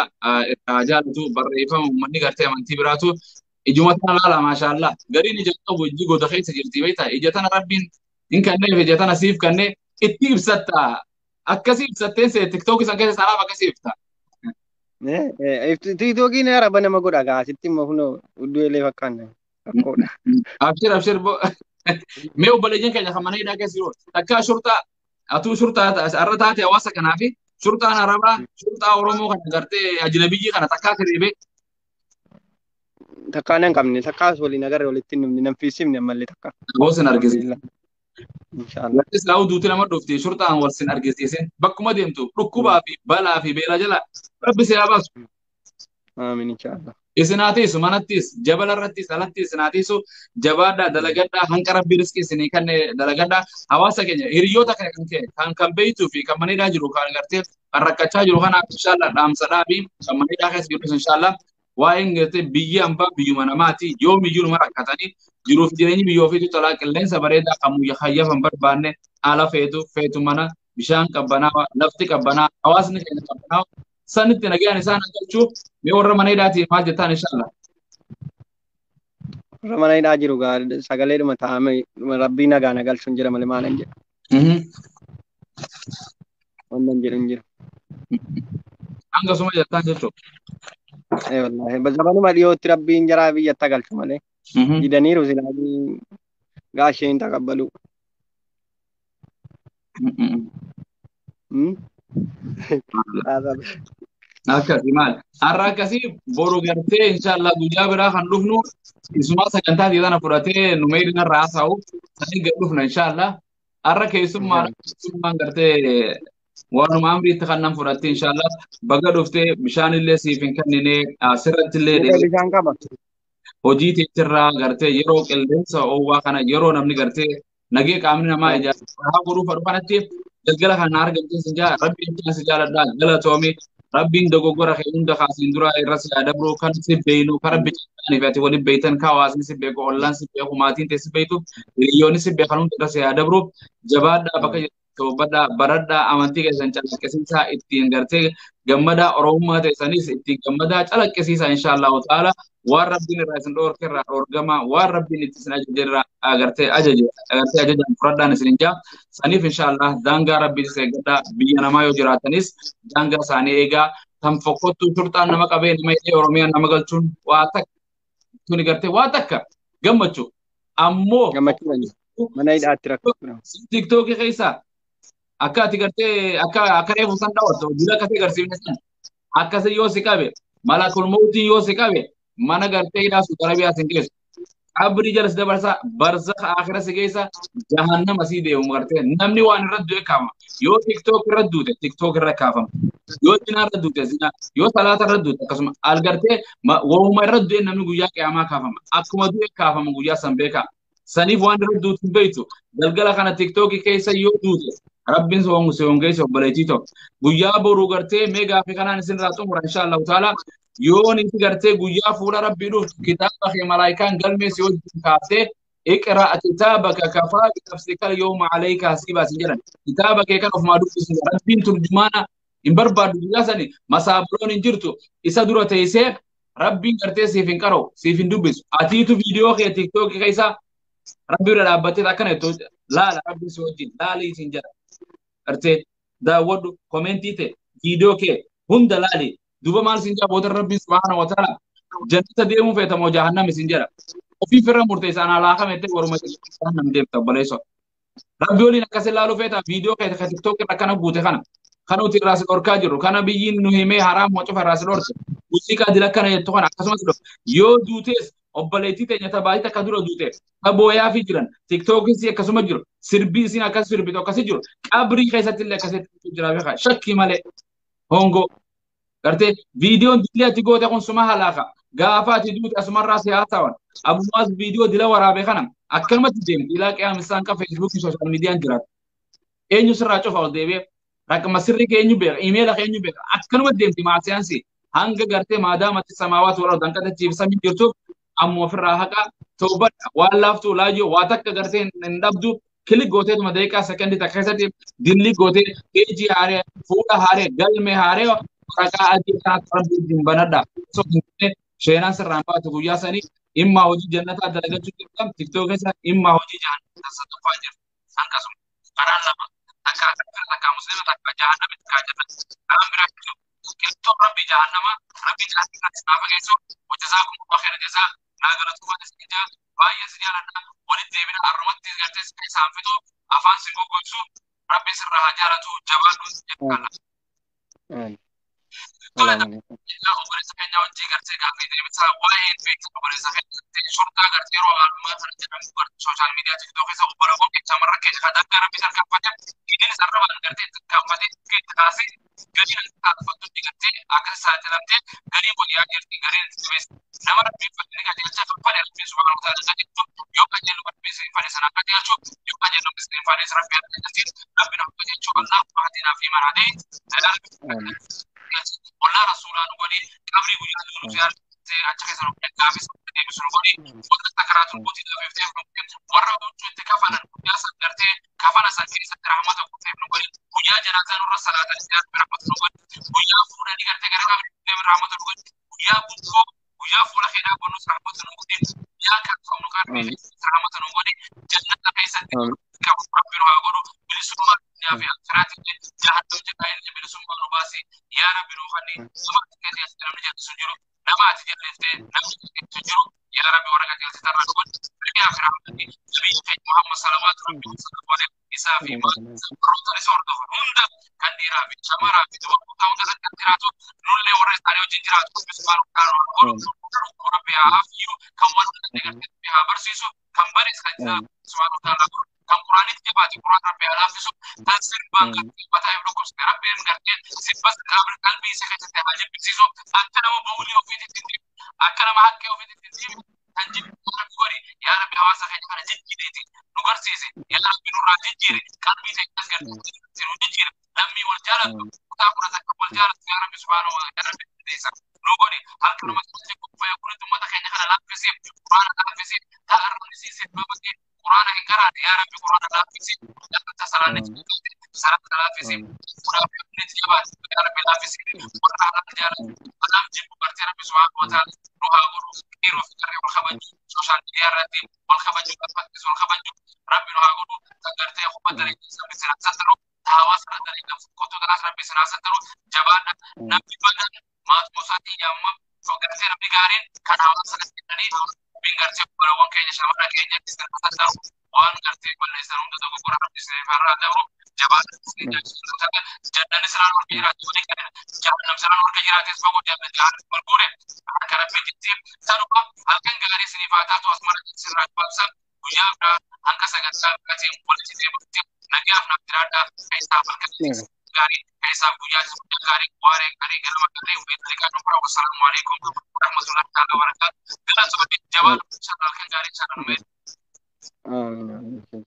irraa jaalatu barreeffama uummanni gartee amantii biraatu ijuma tana laala maashaallah gariin ija qabu ijji goda keessa jirti beektaa ija tana rabbiin hin kenneef ija tana siif kenne itti ibsatta akkasii ibsatteen see tiktookii san keessa sanaaf akkasii ibsa. Tiktookiin araba nama godha gaa asitti immoo kunoo hudduu eelee fakkaanna rakkoodha. Abshir abshir mee obboleeyyan keenya kan mana hidhaa keessa jiru takkaa shurxaa atuu shurxaa arra taate hawaasa kanaa fi shurxaan arabaa shurxaa oromoo kana gartee ajnabiyyii kana takkaa sirriibee Takkaa nan qabne takkaas waliin agarre walitti hin dhumne nan fiisimne ammallee takka. Gosa argisiisa. Inshaallah. Lakki silaa duuti nama dhufti shurxaan wal sin argisiisin bakkuma deemtu dhukkubaa fi balaa fi beela jala rabbi si haa baasu. Amiin inshaallah. Isin manattis jabala irrattis alattis isin haa tiisu jabaadhaa dalagadhaa hanqa rabbi riskii isinii kenne dalagadhaa hawaasa keenya hiriyoota kan kan beeytuu fi kan maniidhaa jiru kan gartee kan rakkachaa jiru kanaaf inshaallah dhaamsadhaa fi kan maniidhaa keessa jirus inshaallah waa'een gartee biyyi hambaa biyyuma namaati yoomiyyuu numa rakkatanii jiruuf jireenyi biyya ofiitu tolaa qilleensa bareedaa kan hayyafan barbaanne haala feetu feetu mana bishaan qabbanaawa lafti qabbanaa hawaasni keenya qabbanaawa sanitti nagaan isaan galchuu mee warra mana hidhaatiin maal jettaan inshaallah. Warra mana hidhaa jiru gaa sagaleedhuma taa'ame rabbii nagaa na galchuun jira malee maal hin jedhu. Wannan hin jedhu hin jiru. Hangasuma jettaan jechuudha. Ee wallaahi zamanuma dhiyootti rabbiin jaraa biyyatti galchu malee. Didaniiru silaa gaashee hin taqabbalu. Akkasii maal har'a akkasii boru gartee inshaallah guyyaa biraa kan dhufnu isuma sagantaa tana fudhatee numeerin irraa haasa'u sanii gad dhufna inshaallah har'a keessummaan gartee waanuma amriitti kan nan fudhatte inshaallah baga dhuftee bishaan illee siif hin kennine sirratti illee Bishaan qaba. hojii teetirraa gartee yeroo qilleensa oowwaa kana yeroo namni gartee nagee qaamni namaa ijaarsa godhuu fedhu kanatti galgala kana argamtee sin jaa rabbiin si jaaladhaa galatoomi rabbiin dogoggora kee hunda kaasiin dura irra si dabru kan si beeynu kan rabbi caalanii fi ati waliin beeytan kan hawaasni si beeku ollaan si beeku maatiin tee si beeytu hiriyoonni si beekan hunda irra si dabru jabaadhaa bakka toobadhaa baradhaa amantii keessan calaqqisiisaa ittiin gartee gammadaa oromummaa teessanis ittiin gammadaa calaqqisiisaa inshaallahu ta'ala waan rabbiin irraa isin dhoorke irraa dhoorgama waan rabbiin itti isin ajaje irraa agartee ajaje agartee ajajaan fudhadhaan isin hin jaa saniif inshaallah daangaa rabbii isa eeggadhaa biyya namaa yoo jiraatanis daangaa isaanii eegaa tan fokkottuu shurxaan nama qabee nama hidhee oromiyaan nama galchuun waa takka tuni gartee waa takka gammachuu ammoo Gammachuu mana hidhaatti rakkoo. tiktookii keessaa akka ati gartee akka akka reefu san daawwattu hojii akkasii agarsiifne san akkasii yoo si qabe malakul mawtii yoo si qabe mana gartee hidhaa Saudi Arabiyaa sin geessu. Qabrii jala si dabarsa barzakha akhira si geessa jahannama si deemu gartee namni waan irra du'e kaafama. Yoo TikTok irra duute TikTok irra kaafama. Yoo zinaa irra duute zinaa, yoo salaata irra duute akkasuma al gartee wahuma irra du'e namni guyyaa qiyaamaa kaafama. Akkuma du'e kaafama guyyaa san beekaa. Saniif waan irra duutu hin beektu. Galgala kana TikTok keessa yoo duute Rabbiin si hongeesse obboleettii tokko. Guyyaa boruu gartee mee gaafii kanaan isinirraa xumura inshaallahu taala. Yoo ni gartee guyyaa fuula Rabbii dhuftu kitaaba kee malaayikaan galmee si wajjin kaaftee iqra kitaabaka kafaa binafsika al-yawma alayka hasiibaa sin jedhan. Kitaaba kee kan ofumaa dubbisu Rabbiin turjumaana hin barbaadu guyyaa sani masaabuloon hin jirtu isa dura teessee Rabbiin gartee siif hin qara'u siif hin dubbisu. Atiitu viidiyoo kee TikTok keessa Rabbi bira dhaabbattee akkana jettu laala Rabbiin si wajjin laalii sin jedha. Gartee daawwadhu komentii ta'e viidiyoo kee hunda laali. Duuba maal sin jedha booda Rabbiin subhaanahu wa ta'ala jannata deemuu feeta moo jahannam sin jedha. Ofii firra murteessaan alaa kam jettee waruma jahannam deemta obboleessoo. Rabbi waliin akkas ilaaluu feeta viidiyoo kee ka TikTok irra akkana guute kana. Kan nuti irraa si dhorkaa jirru kana biyyiin nu himee haraam moo cufa irraa si dhorke. Muuziqaa dila akkana jettu kana akkasumas yoo duutees obboleettii teenya tabaayii takka dura duute tabooyaa fi jiran TikTokis akkasuma jiru sirbii isin akkas sirbitu akkasi jiru qabrii keessatti illee akkasitti jira beekaa shakkii malee hongoo gartee viidiyoon dillee ati goote kun suma halaaka gaafa ati duute asumarraa si haasawan abumaas viidiyoo dila waraabee kana akkanumatti deemti ilaa qiyaamisaan ka feesbuukii sooshaal miidiyaan jiraatu eenyu sirraa cufa ol deebi'ee raqama sirrii kee eenyu beeka imeela kee eenyu beeka akkanumatti deemti maasiyaansi hanga gartee maadaamatti samaawaat wal ardan qadachiif samii jirtuuf ammoo ofirraa haqa toobadha waan laaftuu laayyoo waa takka gartee hin dhabdu kilik gooteetuma daqiiqaa sekondii takka keessatti dilli gootee peejii haaree fuula haaree galmee haaree waraqaa adii kanatti rabbi wajjin banadha. Osoo hin taane sheenaan sirraan baatu guyyaa sanii imma hojii jannataa dalagachuu jirta TikTok keessa imma hojii jahannamaa sadaffaa jirta. Akkasuma karaan lama takka takka muslima takka jahannami takka jannata karaan biraa jiru. Qilxoo rabbi jahannama rabbi jahannama isaa fageessu wajjazaakum Allah khayra jazaa naa galatoomaa isin jaa baay'ee si jaaladha walitti deebina arrumatti gartee isaan fixu afaan sin goggoisu rabbi sirraa haa jaalatu jabaadhu jedha. Tole obboleessa keenya hojii gartee gaaffii deebisaa waa'ee beeksisa obboleessa keenya gartee shortaa gartee yeroo ammaa kana jedhamu gartee sooshaal miidiyaa TikTok keessa obboleewwan keenya shamarran keenya kan dangaa rabbi tarkaanfate idil sarrabaan gartee tarkaanfate itti kaasee galiin tarkaanfattutti gartee akka saaxilamtee galiin kun yaa jirti galiin itti jabeessa nama rabbiin fadhi qajeelcha kan fadhe rabbiin subhaanahu wa ta'ala qajeelchu yoo qajeelu rabbiin sin fadhe sana qajeelchu yoo qajeelu sin fadhe rabbi qajeelchu rabbi nama qajeelchu Allahu ahdinaa fi man hadayt walaa rasuulaa nu godhi qabrii guyyaa duunu si argite achi keessa nu gaafis deebisu nu godhi warra sakaraatul mautii dhabeefteef nu godhi warra huccuu itti kafanan guyyaa san gartee kafana san keessatti rahmata guuteef nu godhi guyyaa janaazaa nurra salaatan si arge rahmata nu godhi guyyaa fuudhanii gartee gara qabrii deemin rahmata nu godhi guyyaa gubboo guyyaa fuula keedhaa bonnus rahmata nu godhi guyyaa kaafamnu qabrii keessatti rahmata nu godhi jannata keessatti qabu rabbi nu haa godhu bilisummaa addunyaa fi akiraatti jahannam jedhaa illee bilisummaa nu baasi yaa rabbi nu fanni nama ati qajeelte namni jallisu hin jiru nama ati jalliftee namni jallisu hin jiru yaa rabbi warra qajeelte tarraa nu godhi nabii fi rahmati nabiyyi keenya Muhammad salawaatu rabbi wasalaamu alayhi isaa fi maatii isaa warroota isa hordofan hunda kan dhiiraa fi shamaraa fi dubartoota hunda irratti kan jiraatu nullee warra isaanii wajjin jiraatu rabbi subhaanahu wa ta'ala nu godhu rabbi haa hafiyyu kan wal gartee rabbi haa barsiisu kan barees kan jiraatu subhaanahu wa ta'ala godhu kan quraanitti jabaate quraan rabbi haa laaffisu kan sirbaan gartee mataa if dhukkubsate rabbiin gartee sirbas qalbii isa keessatti haa jibbisiisu akka nama bawlii ofiititti hin deemne akka nama haqqee ofiititti hin deemne kan jibbu rabbi godhi yaa rabbi hawaasa keenya kana jijjiireeti nu garsiisi yaa rabbi nurraa jijjiiri qalbii teenyas gartee nu jijjiiri lammii wal jaalattu kutaa kudha takka wal jaalattu yaa rabbi subhaanahu wa yaa rabbi dandeessa nu godhi harka nama keessatti kuffaya kunitti uummata keenya kana laaffisi quraana laaffisi ta'a arrabnisiisi babatee quraana hin qaraane yaa rabbi quraana laaffisi yaa salaanni salaata laaffisi fuudhaa fi onneti jabaate yaa rabbi laaffisi warra halaal jaalatu halaal jibbu gartee rabbi subhaanahu wa ta'ala nu haa godhu dhiiroo fi qarree wal kabaju sooshaal miidiyaa irratti wal kabaju lafattis wal kabaju rabbi nu haa godhu kan gartee hubba dalagaa rabbi sin hasattaru hawaasa irra dalagaa kottu tanaas rabbi sin hasattaru jabaadha namni badan maatuma isaatiin yaamama gartee namni gaariin kan hawaasa jedhanii rabbiin gartee obboleewwan keenya shamarra keenya isin hasattaru waan gartee balleessan hunda dogoggora rabbi isin irraa dabru jabaadha isin jaallatudha jannanni siraan ol jiraatu walii kenna Jahannam sanan warra jiraates fagoo jahannam wal guure harka rabbi jettee sanuma halkan gaarii isiniif haa taatu asmara sirraa gabaabsa guyyaa biraa hanga sagantaa biraatiin walitti deebi'utti nagaaf naaf jiraadhaa keessaaf halkan gaarii keessaaf guyyaa guyyaa gaarii waaree gaarii galma gaarii weelliqaa dhufuraa wassalaamu alaikum warahmatullahi ta'ala wabarakaatu galatoonni jabaa halkan gaarii sana dhumee. Amiin.